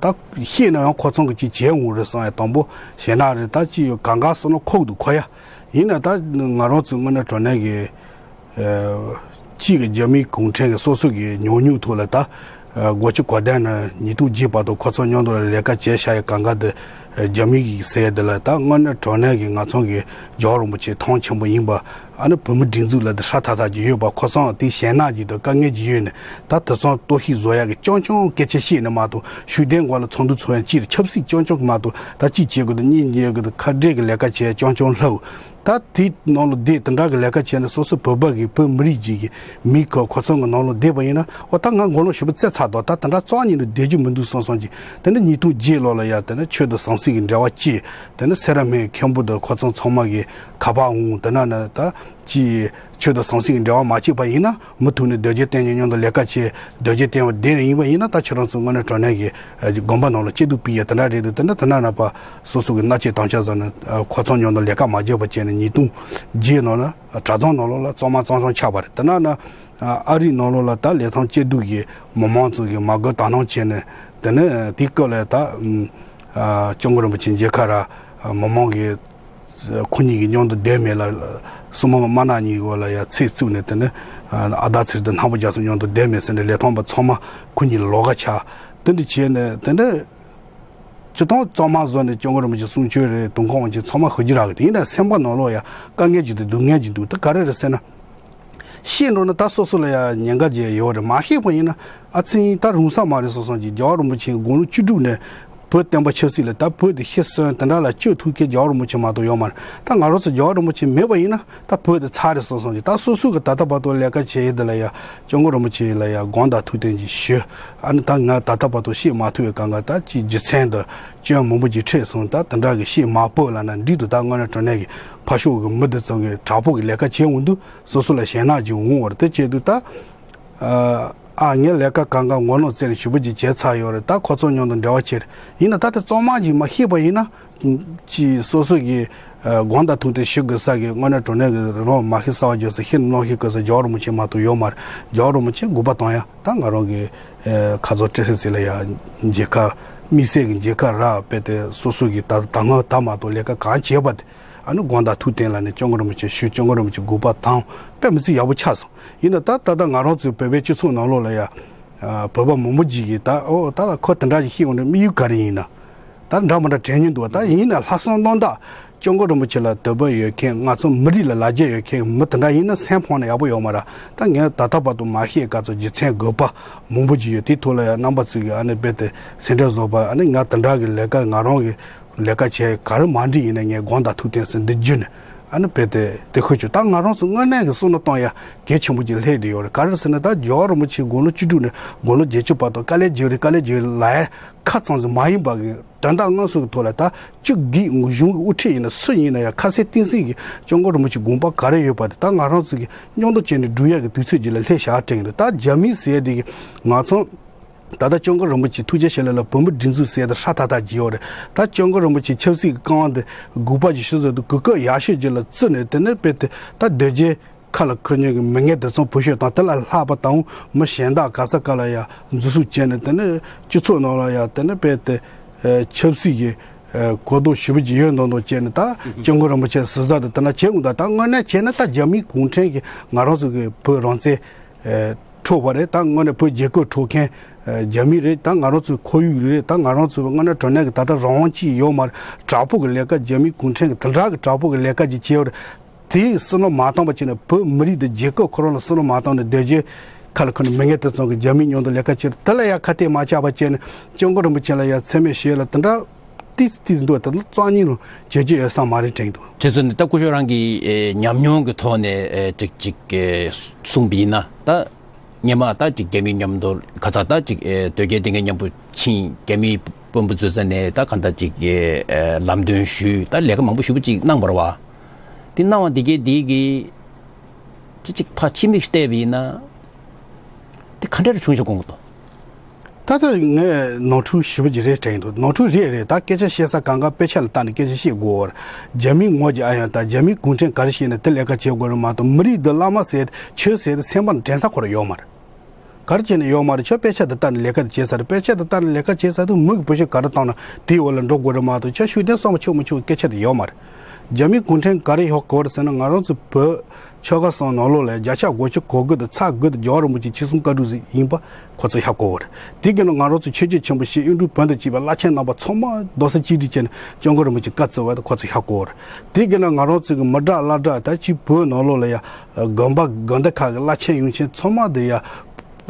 ད་ཤེས་ན་ཡང་ཁོ་ཚང་གི་ཅིག་བྱས་འོང་རེད་བསམ་ཡ་དང་པོ་ཞེད་སྣང་རེད། ད་ཅིག་གང་ག་སོང་ན་ཁོག་ཏུ་འཁོར་ཡ་ཡིན་ན་ད་ང་རང་ཚོའི་དངོས་གནས་དྲང་གནས་ཀྱི། གཅིག་གི་རྒྱ་མིའི་གུང་ཁྲན་གྱི་སོ་སོ་གི་ཉམས་མྱོང་ཐོག་ལ་ད་སྒོ་ཕྱི་གོ་དན་ནས་ཉིས་སྟོང་བརྒྱད་བར་དུ་ཁོ་ཚོ་མཉམ་དུ་ལ་ལས་ཀ་བྱས་བཞག་ཡ་གང་ག་དེ་རྒྱ་མི་གིས་ཟེར་ཡ་དེ་ལ་ད་དངོས་གནས་དྲང་གནས་ཀྱི་ང་ཚང་གི་རྒྱལ་བ་རིན་པོ་ཆེ་ཐང་ཆེན་པོ་ཡིན་པ། ཨ་ནི་བོད་མི་སྒྲིག་འཛུགས་ལ་དེ་ཧྲ་ཐག་ཐག་ཅིག་ཡོད་པ། ཁོ་ཚང་དེ་ཞེད་སྣང་ཅིག་དང་དཀའ་ངལ་ཅིག་ཡོད་ནས་ད་དེ་ཚང་གཏོར་བཤིག་བཟོ་ཡ་གི་རྐྱང་རྐྱང་སྐད་ཆ་བཤད་ནས་མ་གཏོགས་ཤུགས་ལྡན་སྒང་ལ་ཚོགས་འདུ་ཚོགས་ཡ་ཅིག་ཆབ་སྲིད་རྐྱང་རྐྱང་གི་མ་གཏོགས་ད་ཅིག་བྱེད་དགོས་དང་གཉིས་བྱེད་དགོས་དང་ཁ་བྲལ་གྱི་ལས་ཀ་བྱས་རྐྱང་རྐྱང་ལྷག་ད་དེའི་ནང་ལ་བསྡད་དེ་འདྲ་གི་ལས་ཀ་བྱས་ནས་སོ་སོ་བོད་པ་གི་བོད་མི་རིགས་ཅིག་གི་མི་ཁོ་ཁོ་ཚོ་གི་ནང་ལ་བསྡད་པ་ཡིན་ན་འོ་ད་ང་མགོ་ལོག་ཞེ་པོ་བཙལ་ཚར་དོ། ད་དེ་འདྲ་རྩ་བ་ཉིད་ནས་བསྡད་རྒྱུ་མི་འདུག་བསམ་བསམ་ཅིག་དེ་ནས་ཉིས་སྟོང་བརྒྱད་ལོ་ལ་ཡ་དེ་ནས་ཆོས་དང་ཟང་ཟིང་གི་འབྲེལ་བ་བཅད། དེ་ནས་སེ་ར་སྨད་མཁན་པོ་དང་ཁོ་ཚོ་ཚང་མ་གི་ཁ་པར་འོང་། དེ་ན་ནས་ད་ཅི་ཆོས་དང་ཟང་ཟིང་གི་འབྲེལ་བ་མ་བཅད་པ་ཡིན་ན། མུ་མཐུད་ནས་དོལ་རྒྱལ་བསྟེན་གྱི་མཉམ་དུ་ལས་ཀ་བྱེད། དོལ་རྒྱལ་བསྟེན་པ་བསྡད་ནས་ཡིན་པ་ཡིན་ན་ད་ཁྱོད་རང་ཚོ་དངོས་གནས་དྲང་གནས་ཀྱི་དགོན་པ་ནང་ལ་སྐྱིད་སྡུག་སྤེལ་ཡ་དེ་འདྲ་རེད་འདུག་དེ་འདྲ་དེ་འདྲ་ན་པ་སོ་སོ་གི་མནའ་བཅད་དམ་བཅའ་བཟོ་ནས་ཁོ་ཚོ་མཉམ་དུ་ལས་ཀ་མ་བྱས་པ་བྱས་ནས་ཉིས་སྟོང་བརྒྱད་ནང་ལ་གྲྭ་ཚང་ནང་ལོགས་ལ་གཙང་མ་གཙང་གཙང་ཆགས་པ་རེད། དེ་ན་ན་ཨ་རིའི་ནང་ལོགས་ལ་ད་ལི་ཐང་སྐྱིད་སྡུག་གི་མི་མང་ཚོ་གི་མ་དགོས་དག་སྣང་བྱས་ནས་དེ་ནས་དེའི་སྐབས་ལ་ད་སྐྱབས་མགོན་རིན་པོ་ཆེ་མཇལ་ཁ་ར་མི་མང་གི་ཁོ་གཉིས་ཀྱི་མཉམ་དུ་བསྡད་མེད་ལ། སྲུ་མོ་དམར་ནག་གཉིས་ཀྱི་འོག་ལ་ཡ་ཚེ་བཙུགས་ནས་དེ་ནས་ཨ་ད་ཚེ་རིང་དང་སྣང་བ་རྒྱ་མཚོ་མཉམ་དུ་བསྡད་མེད་ཟེར་ནས་ལི་ཐང་པ་ཚང་མ་ཁོ་གཉིས་ལ་ལོགས་ཀ་ཆགས། དེ་འདྲ་བྱས་ནས་དེ་འདྲ་སྤྱི་བཏང་གཙང་མ་བཟོ་ནས་སྐྱབས་མགོན་རིན་པོ་ཆེ་གསུང་ཆོས་རེད། དུང་ཁང་བ་ཆེ་ཚང་མ་ཧུ་ཅི་རག་གི་དེ་ཡིན་ན་སེམས་པ་ནང་ལོགས་ཡ་དཀའ་ངལ་ཅིག་དང་སྡུག་བསྔལ་ཅིག་འདུག་ད་ག་རེ་རེད་ཟེར་ན། ཤེས་འགྲོ་ན་ད་སོ་སོ་ལ་ཡ་ཉེན་ཁ་ཅིག་ཡོད་རེད། མ་ཤེས་པ་ཡིན་ན་ཨ་ཙི་ད་རུང་ས་མ་རེད་བསམ་བསམ་གྱི་རྒྱལ་བ་རིན་པོ་ཆེ་དགུང་ལོ་བཅུ་དྲུག་ནས་བོད་བསྟན་པ་ཆབ་སྲིད་ལ་ད་བོད་དེ་ཤི་གསོན་དེ་འདྲ་ལ་སྤྱོད་ཐུབ་མཁན་རྒྱལ་བ་རིན་པོ་ཆེ་མ་གཏོགས་ཡོད་མ་རེད། ད་ང་རང་ཚོ་རྒྱལ་བ་རིན་པོ་ཆེ་མེད་པ་ཡིན་ན་ད་བོད་དེ་ཚར་རེད་བསམ་བསམ་གྱི་ད་སོ་སོ་གི་ད་ལྟ་བར་དུ་ལས་ཀ་བྱེད་ཡས་དེ་ལ་ཡ་སྐྱབས་མགོན་རིན་པོ་ཆེ་ལ་ཡ་དགོངས་དག་ཐུགས་བདེན་ཅིག་ཞུ། ཨ་ནི་ད་ང་ད་ལྟ་བར་དུ་བཤད་མ་ཐུབ་པའི་སྒང་ག་ད་ཅིག་རྒྱུ་མཚན་དང་སྐྱོན་མང་པོ་ཅིག་འཕྲད་སོང་། ད་དེ་འདྲ་གི་བཤད་མ་ཕོད་ལབ་ན་འགྲིག་འདུག་ད་དངོས་གནས་དྲང་གནས་ཀྱི་ཕར་ཕྱོགས་ཀྱི་མི་དེ་ཚོ་གི་དྲག་པོ་གི་ལས་ཀ་བྱེད་འོང་དུས་སོ་སོ་ལ་ཞེད་སྣང་ཅིག་འོང་བ་རེད། དེ་བྱས་དུས་ད། ཨ་ངས་ལས་ཀ་གང་ག་ངོ་ནོར་བཙལ་ནས་ཞེ་པོ་ཅིག་བྱས་ཚར་ཡོད་རེད། ད་ཁོ་ཚོ་མཉམ་དུ་འབྲེལ་བ་བྱས་རེད། ཡིན་ན་ད་དེ་གཙང་མ་ཅིག་མ་ཤེས་པ་ཡིན་ན་ཅིག་སོ་སོ་གི་དགོངས་དག་ཐུགས་བདེན་ཞུ་དགོས་ས་གི་དངོས་གནས་དྲང་གནས་གི་རང་མ་ཤེས་གསར་བ་བརྗོད་ས་ཤེས་ནོར་ཤེས་དགོས་ས་རྒྱལ་བ་རིན་པོ་ཆེ་མ་གཏོགས་ཡོད་མ་རེད། རྒྱལ་བ་རིན་པོ་ཆེ་སྒུག་པ་བཏང་ཡ་ད་ང་རང་གི་ཁ་རྩང་བཀྲ་ཤིས་ཚེ་ལ་ཡ་མཇལ་ཁ་དམིགས་བསལ་གི་མཇལ་ཁ་རག་པས་དེ་སོ་སོ་གི་ད་ད་སྔ་ད་མ་གཏོགས་ལས་ཀ་གང་བྱས་པ་དེ་ཨ་ནི་དགོངས་དག་ཐུགས་བདེན་ལབ་ནས་སྐྱབས་མགོན་རིན་པོ་ཆེ་ཞུ། སྐྱབས་མགོན་རིན་པོ་ཆེ་སྒུག་པ་བཏང་། དཔེ་མི་སྲིད་ཡག་པོ་ཆགས་སོང་། ཡིན་ན་ད་ད་ལྟ་ང་རང་ཚོའི་བོད་པའི་སྤྱི་ཚོགས་ནང་ལོགས་ལ་ཡ། ཨ་བོད་པ་མང་པོ་ཅིག་གིས་ད་ཨོ་ད་ལ་ཁོ་དེ་འདྲ་ཞིག་ཤེས་འོང་དུས་དམིགས་ཡུལ་ག་རེ་ཡིན་ན། ད་འདྲ་མི་འདྲ་དྲན་མྱོང་འདུག་ད་ཡིན་ན་ལྷག་བསམ་རྣམ་དག་ སྐྱབས་མགོན་རིན་པོ་ཆེ་ལ་དད་པ་ཡོད་མཁན། ང་ཚོ་མི་རིགས་ལ་ལ་རྒྱ་ཡོད་མཁན་མི་དེ་འདྲ་ཡིན་ན་སེམས་ཕམ་ན་ཡག་པོ་ཡོད་མ་རེད། ད་ངས་ད་ལྟ་བར་དུ་མ་ཤེས་ག་ཚོད་རྒྱུ་མཚན་དགོས་པ་མང་པོ་ཅིག་ཡོད། དེའི་ཐོག་ལ་ཡང་རྣམ་པ་ཚོས་ཀྱི་ཨ་ནི་རྦད་དེ་སེམས་ཁྲལ་བཟོ་བ། ཨ་ནི་ང་དེ་འདྲ་གི་ལས་ཀ་ང་རང་གི་ལས་ཀ་བྱས་ག་རེ་མ་འགྲིག་ཡིན་ན་ངས་དགོངས་དག་ཐུགས་བསྟན་ཟེར་འདི་བརྒྱུད་ནས་ཨ་ནི་རྦད་དེ་དེ་ཤོད་ཆོག་ད་ང་རང་ཚོ་དངོས་གནས་ཀྱི་བསམ་བློ་གཏོང་ཡ་གལ་ཆེན་པོ་ཅིག་སླེབས་བསྡད་ཡོད་རེད། ག་རེ་ཟེར་ན་ད་རྒྱལ་བ་རིན་པོ་ཆེ་དགུང་ལོ་བཅུ་དྲུག་ནས་དགུང་ལོ་བརྒྱད་ཅུ་བར་དུ་དཀའ་ལས་བརྒྱབ་རེད། དཀའ་ལས་བརྒྱབ་ལབ་ཡ་ཁ་ཙམ་ཞིག་མ་ཡིན་པ་གི་དོན་དག་དངོས་སུ་གི་ཐོག་ལ་ད་སྤྱི་སྒེར་གཞུང་གི་དབུ་ཁྲིད་ཡིན་ན་སུ་ཡིན་ན་ཡང་ཁ་གསལ་གཏིང་ཟབ་ཀྱི་སྐྱབས་མགོན་རིན་པོ་ཆེ་དགོངས་པ་ག་རེ་ཡོད་པ་དེ་ད་ང་རང་ཚོ་གི་མཉམ་དུ་བྱས་ནས་སྒྲུབ་ཡག་གི་དུས་ཚོད་ཅིག་ལ་སླེབས་བཞག་དྲན་གི་འདུག་ད་རྒྱ་མི་ཟེར་ཡ་དེ་གི་ང་ཚོ་ད་ལྟ་སྐྱབས་མགོན་རིན་པོ་ཆེ་ཐུགས་རྗེ་ཆེ་ལབ་ལ་བོད་མི་སྒྲིག་འཛུགས་ཟེར་ཡ་དེ་ཧྲ་ཐག་ཐག་བརྗེ་བ་རེད། ད་སྐྱབས་མགོན་རིན་པོ་ཆེ་ཆབ་སྲིད་ཀྱི་རྐང་དབང་དེ་དགོས་པ་ཅིག་ཞུ་ཟེར་དུས་གོ་སྐབས་ཡག་ཤོས་ཅིག་ལ་བརྩིས་ནས་དེ་ནས་རྦད་དེ་ད་སྡོད་རྗེས་ཁ་ལ་ཁུར་མཁན་གྱི་མི་ངན་དེ་ཚོ་བུ་ཤོད་དང་དེ་ལ་ལྷག་པ་དང་མི་གཞན་དག་ག་ས་ག་ལ་ཡ་འཛུལ་ཞུགས་བྱས་ནས་དེ་ནས་སྤྱི་ཚོགས་ནང་ལ་ཡ་དེ་ནས་རྦད་དེ་ཆབ་སྲིད་ཀྱི་གོ་རྟོགས་ཞེ་པོ་ཅིག་ཡོད་མདོག་མདོག་བྱས་ནས་ད་སྐྱབས་མགོན་རིན་པོ་ཆེ་ཟུར་ཟ་དང་དེ་འདྲ་བྱེད་འོང་ད། ད་དངོས་གནས་བྱས་ན་ད་རྒྱ་མིའི་གུང་ཁྲན་གྱིས་ང་རང་ཚོ་གི་བོད་རང་བཙན་འཕྲོག་པ་རེད། ད་དངོས་གནས་བོད་རྒྱལ་ཁབ་འཕྲོག་མཁན་རྒྱ་མི་རེད། ད་ང་རང་ཚོའི་ཁོར་ཡུག་རེད། ད་ང་རང་ཚོ་དངོས་གནས་དྲང་གནས་ཀྱི་ད་ལྟ་རང་དབང་ཅིག་ཡོད་མ་རེད། དྲག་པོ་གི་ལས་ཀ་རྒྱ་མིའི་གུང་ཁྲན་གྱིས་དེ་འདྲ་གི་དྲག་པོ་གི་ལས་ཀ་ཅིག་བྱས་པ་རེད། དེའི་བསམ་བློ་མ་བཏང་པ་བྱས་ན་བོད་མི་རིགས་དང་རྒྱལ་ཁབ་ཁོ་རང་ལ་བསམ་བློ་མ་བཏང་ནས་སྡོད་རྗེས་ཁ་ལ་ཁུར་ནས་མི་ངན་དེ་ཚོ་གི་རྒྱ་མིའི་མཉམ་དུ་ལས་ཀ་བྱེད་དེ་ལ་ཡ་ཁ་གཏད་མ་བཅག་པ་བྱས་ནས་སྐྱབས་མགོན་རིན་པོ་ཆེ་ལ་ཡ་མཚན་སྨད་ཞུ་ཡ་ལ་དེ་འདྲ་ཏིས་ཏིས་འདུག་དེ་ཚོ་རྩ་གཉིས་ལ་བྱེད་རྒྱུ་ཡོད་ས་མ་རེད་དྲན་འདུག་དེ་ཚོ་ནི་ད་སྐུ་ཞབས་རང་གི་ཨེ་ཉམས་མྱོང་གི་ཐོག་ནས་ཨེ་ཅིག་ཅིག་ཨེ་གསུངས་པ་ཡིན་ན། ད་སྔོན་མ་ད་ཅིག་རྒྱ་མིའི་མཉམ་དུ་ཁ་ཚ་ད་ཅིག་ཨེ་དོལ་རྒྱལ་དེ་འདྲ་མཉམ་པོ་ཕྱིན། རྒྱ་མིའི་དཔོན་པོ་ཚོའི་ས་ནས་ད་གང་ལྟར་ཅིག་ཨེ་ལམ་སྟོན་ཞུས། ད་ལས་ཀ་མང་པོ་ཞེ་པོ་ཅིག་གནང་བ་རེད་བ། དེ་གནང་བ་དེ་གས་དེ་གི་ཅི་ཅིག་ཕར་ཕྱི་མིག་བལྟས་པ་ཡིན་ན་དེ་ག་འདྲ་རེ་བྱུང་ཤག་དགོངས་ཀྱི་འདུག་ད་ལྟ་ངས་ནོར་འཁྲུལ་ཞེ་པོ་ཅིག་རེད་དྲན་གྱི་འདུག་ནོར་འཁྲུལ་རེད་རེད། ད་སྐད་ཆ་བཤད་ས་གང་ག་དཔེ་ཆ་ལ་བལྟས་ནས་སྐད་ཆ་བཤད་དགོས་བར། རྒྱ་མིའི་ངོ་རྒྱ་ཨ་ཡང་ད་རྒྱ་མིའི་གུང་ཁྲན་ག་རེ་བཤད་ན་དེ་ལས་ཀ་བྱེད་དགོས་རེད་མ་གཏོགས་མི་རིགས་འདི་བླ་མ་ཟེར་ཆོས་ཟེར་སེམས་པ་ནས་དྲན་ས་ཁོ་རང་ཡོད་མ་རེད། ག་རེ་བྱས་ནས་ཡོད་མ་རེད། ཁྱོད་དཔེ་ཆ་འདི་ལྟ་ནས་ལས་ཀ་འདི་བྱས་ས་རེད། དཔེ་ཆ་འདི་ལྟ་ནས་ལས་ཀ་བྱས་ས་དུ་མི་གི་བུ་ཤོད་ག་རེ་བཏང་ན་དེའི་འོག་ལ་འགྲོ་དགོས་རེད་མ་གཏོགས་ཁྱོད་ཤུགས་ལྡན་བསམ་པ་ཆོག་མི་ཆོག་གི་སྐད་ཆ་དེ་ཡོད་མ་རེད། རྒྱ་མིའི་གུང་ཁྲན་ག་རེ་ཡོད་གོ་རེད་ཟེར་ན་ང་རང་ཚོ་བོད་ཆོལ་ཁ་གསུམ་ནང་ལོགས་ལ་བརྒྱ་ཆ་དགུ་བཅུ་གོ་དགུ་དང་ཚེག་དགུ་དེ་རྒྱལ་བ་རིན་པོ་ཆེ་ཆོལ་གསུམ་བཀའ་དྲིན་ཡིན་པ་ཁོ་ཚོ་ཧ་གོ་གི་རེད། དེ་གི་ནང་ང་རང་ཚོ་ཆོས་བརྒྱུད་ཆེན་པོ་བཞི་གཡུང་དྲུང་བོན་དང་བཅས་པའི་བླ་ཆེན་རྣམ་པ་ཚང་མ་རྡོག་རྩ་གཅིག་སྒྲིལ་བྱས་ནས་སྐྱབས་མགོན་རིན་པོ་ཆེ་བཀའ་བརྩི་བ་དེ་ཁོ་ཚོ་ཧ་གོ་གི་རེད། དེ་གི་ནང་ང་རང་ཚོ་གི་མི་དྲག་བླ་དྲག་ད་ཅིག་བོད་ནང་ལོགས་ལ་ཡ་དགོན་པ་དགོན་སྡེ་ཁག་གི་བླ་ཆེན་ཡོངས་ཆེན་ཚང་མ་དེ་ཡ་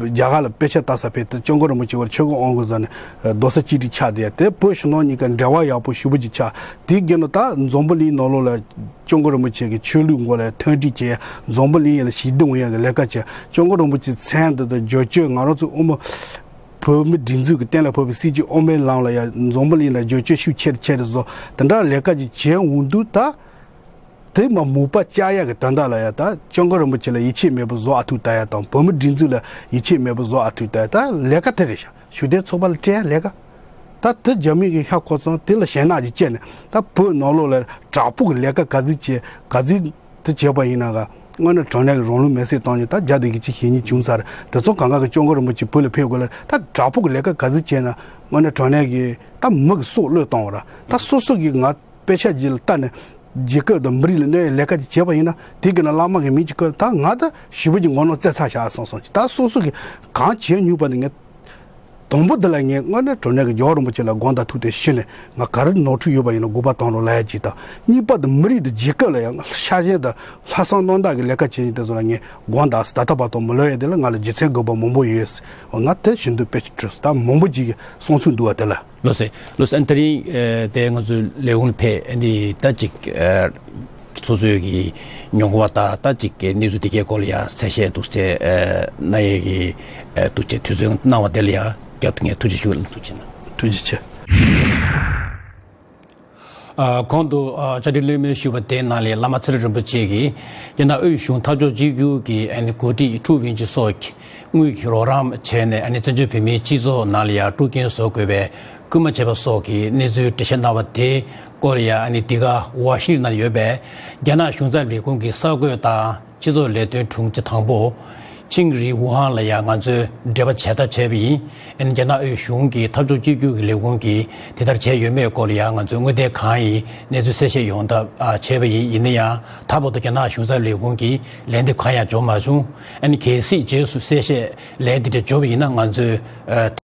རྒྱ་གར་ལ་དཔེ་ཆ་ལྟ་ས་ཕེབས་ཏེ་སྐྱབས་མགོན་རིན་པོ་ཆེ་བར་ཆོས་གོས་ཨང་དགོས་ཟེར་ནས་རྡོག་རྩ་གཅིག་སྒྲིལ་ཆགས་དེ་ཡ་དེ་བོད་ཕྱི་ནང་གཉིས་ཀ་འབྲེལ་བ་ཡག་པོ་ཞེ་པོ་ཅིག་ཆགས། དེ་གི་ནང་ད་འཛམ་བུ་གླིང་ནང་ལོགས་ལ་སྐྱབས་མགོན་རིན་པོ་ཆེ་གི་ཆོས་ལུགས་སྐོར་ལ་མཐུན་སྒྲིལ་བྱས། འཛམ་བུ་གླིང་ཡུལ་ལ་ཞི་བདེ་ཡོང་ཡག་གི་ལས་ཀ་བྱས། སྐྱབས་མགོན་རིན་པོ་ཆེའི་མཚན་འདི་དང་བསྒྱུར་བཅོས་ང་རང་ཚོ་དབུ་མ་བོད་མི་སྒྲིག་འཛུགས་ཀྱི་གཏན་ལ་ཕབ་པའི་སྲིད་ཇུས་དབུ་མའི་ལམ་ལ་ཡང་འཛམ་བུ་གླིང་ལ་བསྒྱུར་བཅོས་ཤུགས་ཆེ་རུ་ཆེ་རུ་བཟོ་དེ་འདྲ་ལས་ཀ་ཅིག་བྱས་འོང་དུས་ད་དེ་མ་མུ་པ་བཅག་ཡག་གི་དོན་དག་ལ་ཡང་ད་སྐྱབས་མགོན་རིན་པོ་ཆེ་ལ་ཡིད་ཆེས་མེད་པ་བཟོ་ཨ་ཐུག་ལྟ་ཡག་དང་བོད་མི་སྒྲིག་འཛུགས་ལ་ཡིད་ཆེས་མེད་པ་བཟོ་ཨ་ཐུག་ལྟ་ཡག་ད་ལས་ཀ་དེ་རེད་ཤག་ཤུགས་ལྡན་ཚོགས་པ་ལ་སྤྲད་ཡག་ལས་ཀ། ད་དེ་རྒྱ་མི་གི་ཤ་ཁོ་ཚང་དེ་ལ་ཞེད་སྣང་ཅིག་སྐྱེས་ནས་ད་བོད་ནང་ལོགས་ལ་དྲག་པོ་གི་ལས་ཀ་ག་ཚོད་བྱས་ག་ཚོད་དེ་བྱས་པ་ཡིན་ན་ག་དངོས་གནས་དྲང་གནས་ཀྱི་རང་ལུས་མེར་སྲེག་བཏང་ནས་ད་རྒྱ་དེ་གི་ཅི་ཞེ་གཉིས་བྱུང་ཚར། དེ་ཚོ་གང་ག་གི་སྐྱབས་མགོན་རིན་པོ་ཆེ་བོད་ལ་ཕེབས་དགོས་ལ་ད་དྲག་པོ་གི་ལས་ཀ་ག་ཚོད་བྱས་ན་དངོས་གནས་དྲང་གནས་ཀྱི་ད་མི་གི་སྲོག་བློས་གཏོང་བ་ར་ད་སོ་སོ་གི་ང་དཔེ་ཆ་ཅིག་ལ་ལྟ་ནས་རྒྱལ་ཁབ་དང་མི་རིགས་ལ་གནོད་ཡའི་ལས་ཀ་ཅིག་བྱས་པ་ཡིན་ན་དེ་གི་ནང་བླ་མ་གི་མིང་ཅིག་བཀོད་ད་ང་ད་ཞེ་པོ་ཅིག་ངོ་གནོང་རྩེ་ཚ་བཞག་སོང་སོང་ཅིག་ད་སོ་སོ་གི་གང་བྱས་མྱོང་པ་དེ་ངས། དང་པོ་འདི་ལ་ངས་དངོས་གནས་དྲང་གནས་ཀྱི་རྒྱལ་བ་རིན་པོ་ཆེ་ལ་དགོངས་དག་ཐུགས་བསྟན་ཞུས་ནས་ང་ག་རེ་ནོར་འཁྲུལ་ཡོད་པ་ཡིན་ན་དགོངས་པ་དང་རུང་ལབ་ཡ་གཅིག་དང་། གཉིས་པ་དེ་མི་རིགས་དང་རྒྱལ་ཁབ་ལ་ཡང་ཤ་ཞེན་དང་ལྷག་བསམ་རྣམ་དག་གི་ལས་ཀ་བྱེད་མཁན་དེ་ཚོ་ལ་ངས་དགོངས་དག་ཟེར། ད་ལྟ་བར་དུ་མི་ལོ་ཡ་དེ་ལ་ང་ལ་རྒྱུ་མཚན་དགོས་པ་མང་པོ་ཡོད་ཟེར། ང་དེ་བཞིན་དུ་དཔེ་ཁྲིད་ད་མང་པོ་ཅིག་གི་གསུང་ཚུལ་འདུག་བ་དེ་ལ། ལགས་སེ། ལགས་སེ། ཨ་ནི་དེ་རིང་ཨེ་དེ་ང་ཚོའི་ལས་ཁུངས་ལ་ཕེབས་ཨ་ནི་ད་ཅིག་ཨེ་སོ་སོའི་གི་མྱོང་བ་དང་ད་ཅིག་གི་གནས་ཚུལ་དེ་གའི་སྐོར་ལ་ཡང་གསལ་བཤད་འདུག་སེ་ཨེ་གནང་ཡས་ཀྱི་ཨེ་འདུག་སེ་དུས་ཚོད་གནང་བ་དེ་ལ་ཡང་བསྐྱར་དུ་ངས་ཐུགས་རྗེ་ཞུ་ལ་ཐུགས་རྗེ་ཆེ་གནང་། ཐུགས་རྗེ་ཆེ། ཨ་གོང་དུ་ཨ་བཅར་འདྲི་གླེང་མོལ་ཞུས་པ་དེའི་ནང་ལ་བླ་མ་ཚེ་རིང་རིན་པོ་ཆེ་གིས་རྒྱ་ནག་དབུས་གཞུང་འཐབ་ཕྱོགས་གཅིག་གྱུར་གྱི་ཨ་ནི་འགོ་ཁྲིད་ཀྲུའུ་ཝུན་ཅུན་སོགས་ཀྱིས་དངུལ་གྱི་རོགས་རམ་བྱས་ནས་ཨ་ནི་བཙན་བྱོལ་བོད་མིའི་སྤྱི་ཚོགས་ནང་ལ་ཡང་དཀྲུག་རྐྱེན་བཟོ་དགོས་པའི་སྐུལ་མ་བྱས་པ་སོགས་ཀྱི་གནས་ཚུལ་འགྲེལ་བཤད་གནང་བ་དེའི་སྐོར་ལ་ཡང་ཨ་ནི་འདི་ག་ཝ་ཤིང་ཊོན་ནང་ཡོད་པའི་རྒྱ་ནག་གཞུང་ཚབ་ལས་ཁུངས་ཀྱི་གསར་འགོད་དང་སྤྱི་ཚོགས་ལས་དོན་དྲུང་ཆེ་དང་པོ་ཆིང་རི་ཝུ་ཧང་ལ་ཡང་ང་ཚོས་འབྲེལ་བ་བྱས་ཐབས་བྱས་པ་ཡིན། ཨ་ནི་རྒྱ་ནག་དབུས་གཞུང་གི་འཐབ་ཕྱོགས་གཅིག་གྱུར་གྱི་ལས་ཁུངས་ཀྱིས་དེ་ལྟར་བྱས་ཡོད་མེད་སྐོར་ལ་ཡང་ང་ཚོས་དངོས་བདེན་གང་ཡིན་གནས་ཚུལ་གསལ་བཤད་ཡོང་ཐབས་ཨ་བྱས་པ་ཡིན། ཡིན་ན་ཡང་ད་བར་དུ་རྒྱ་ནག་གཞུང་ཚབ་ལས་ཁུངས་ཀྱིས་ལན་འདེབས་གང་ཡང་འབྱོར་མ་བྱུང་། ཨ་ནི་གལ་སྲིད་རྗེས་སུ་གསལ་བཤད་ལན་འདི་འདྲ་འབྱོར་བ་ཡིན་ན་ང་ཚོས་ཨ་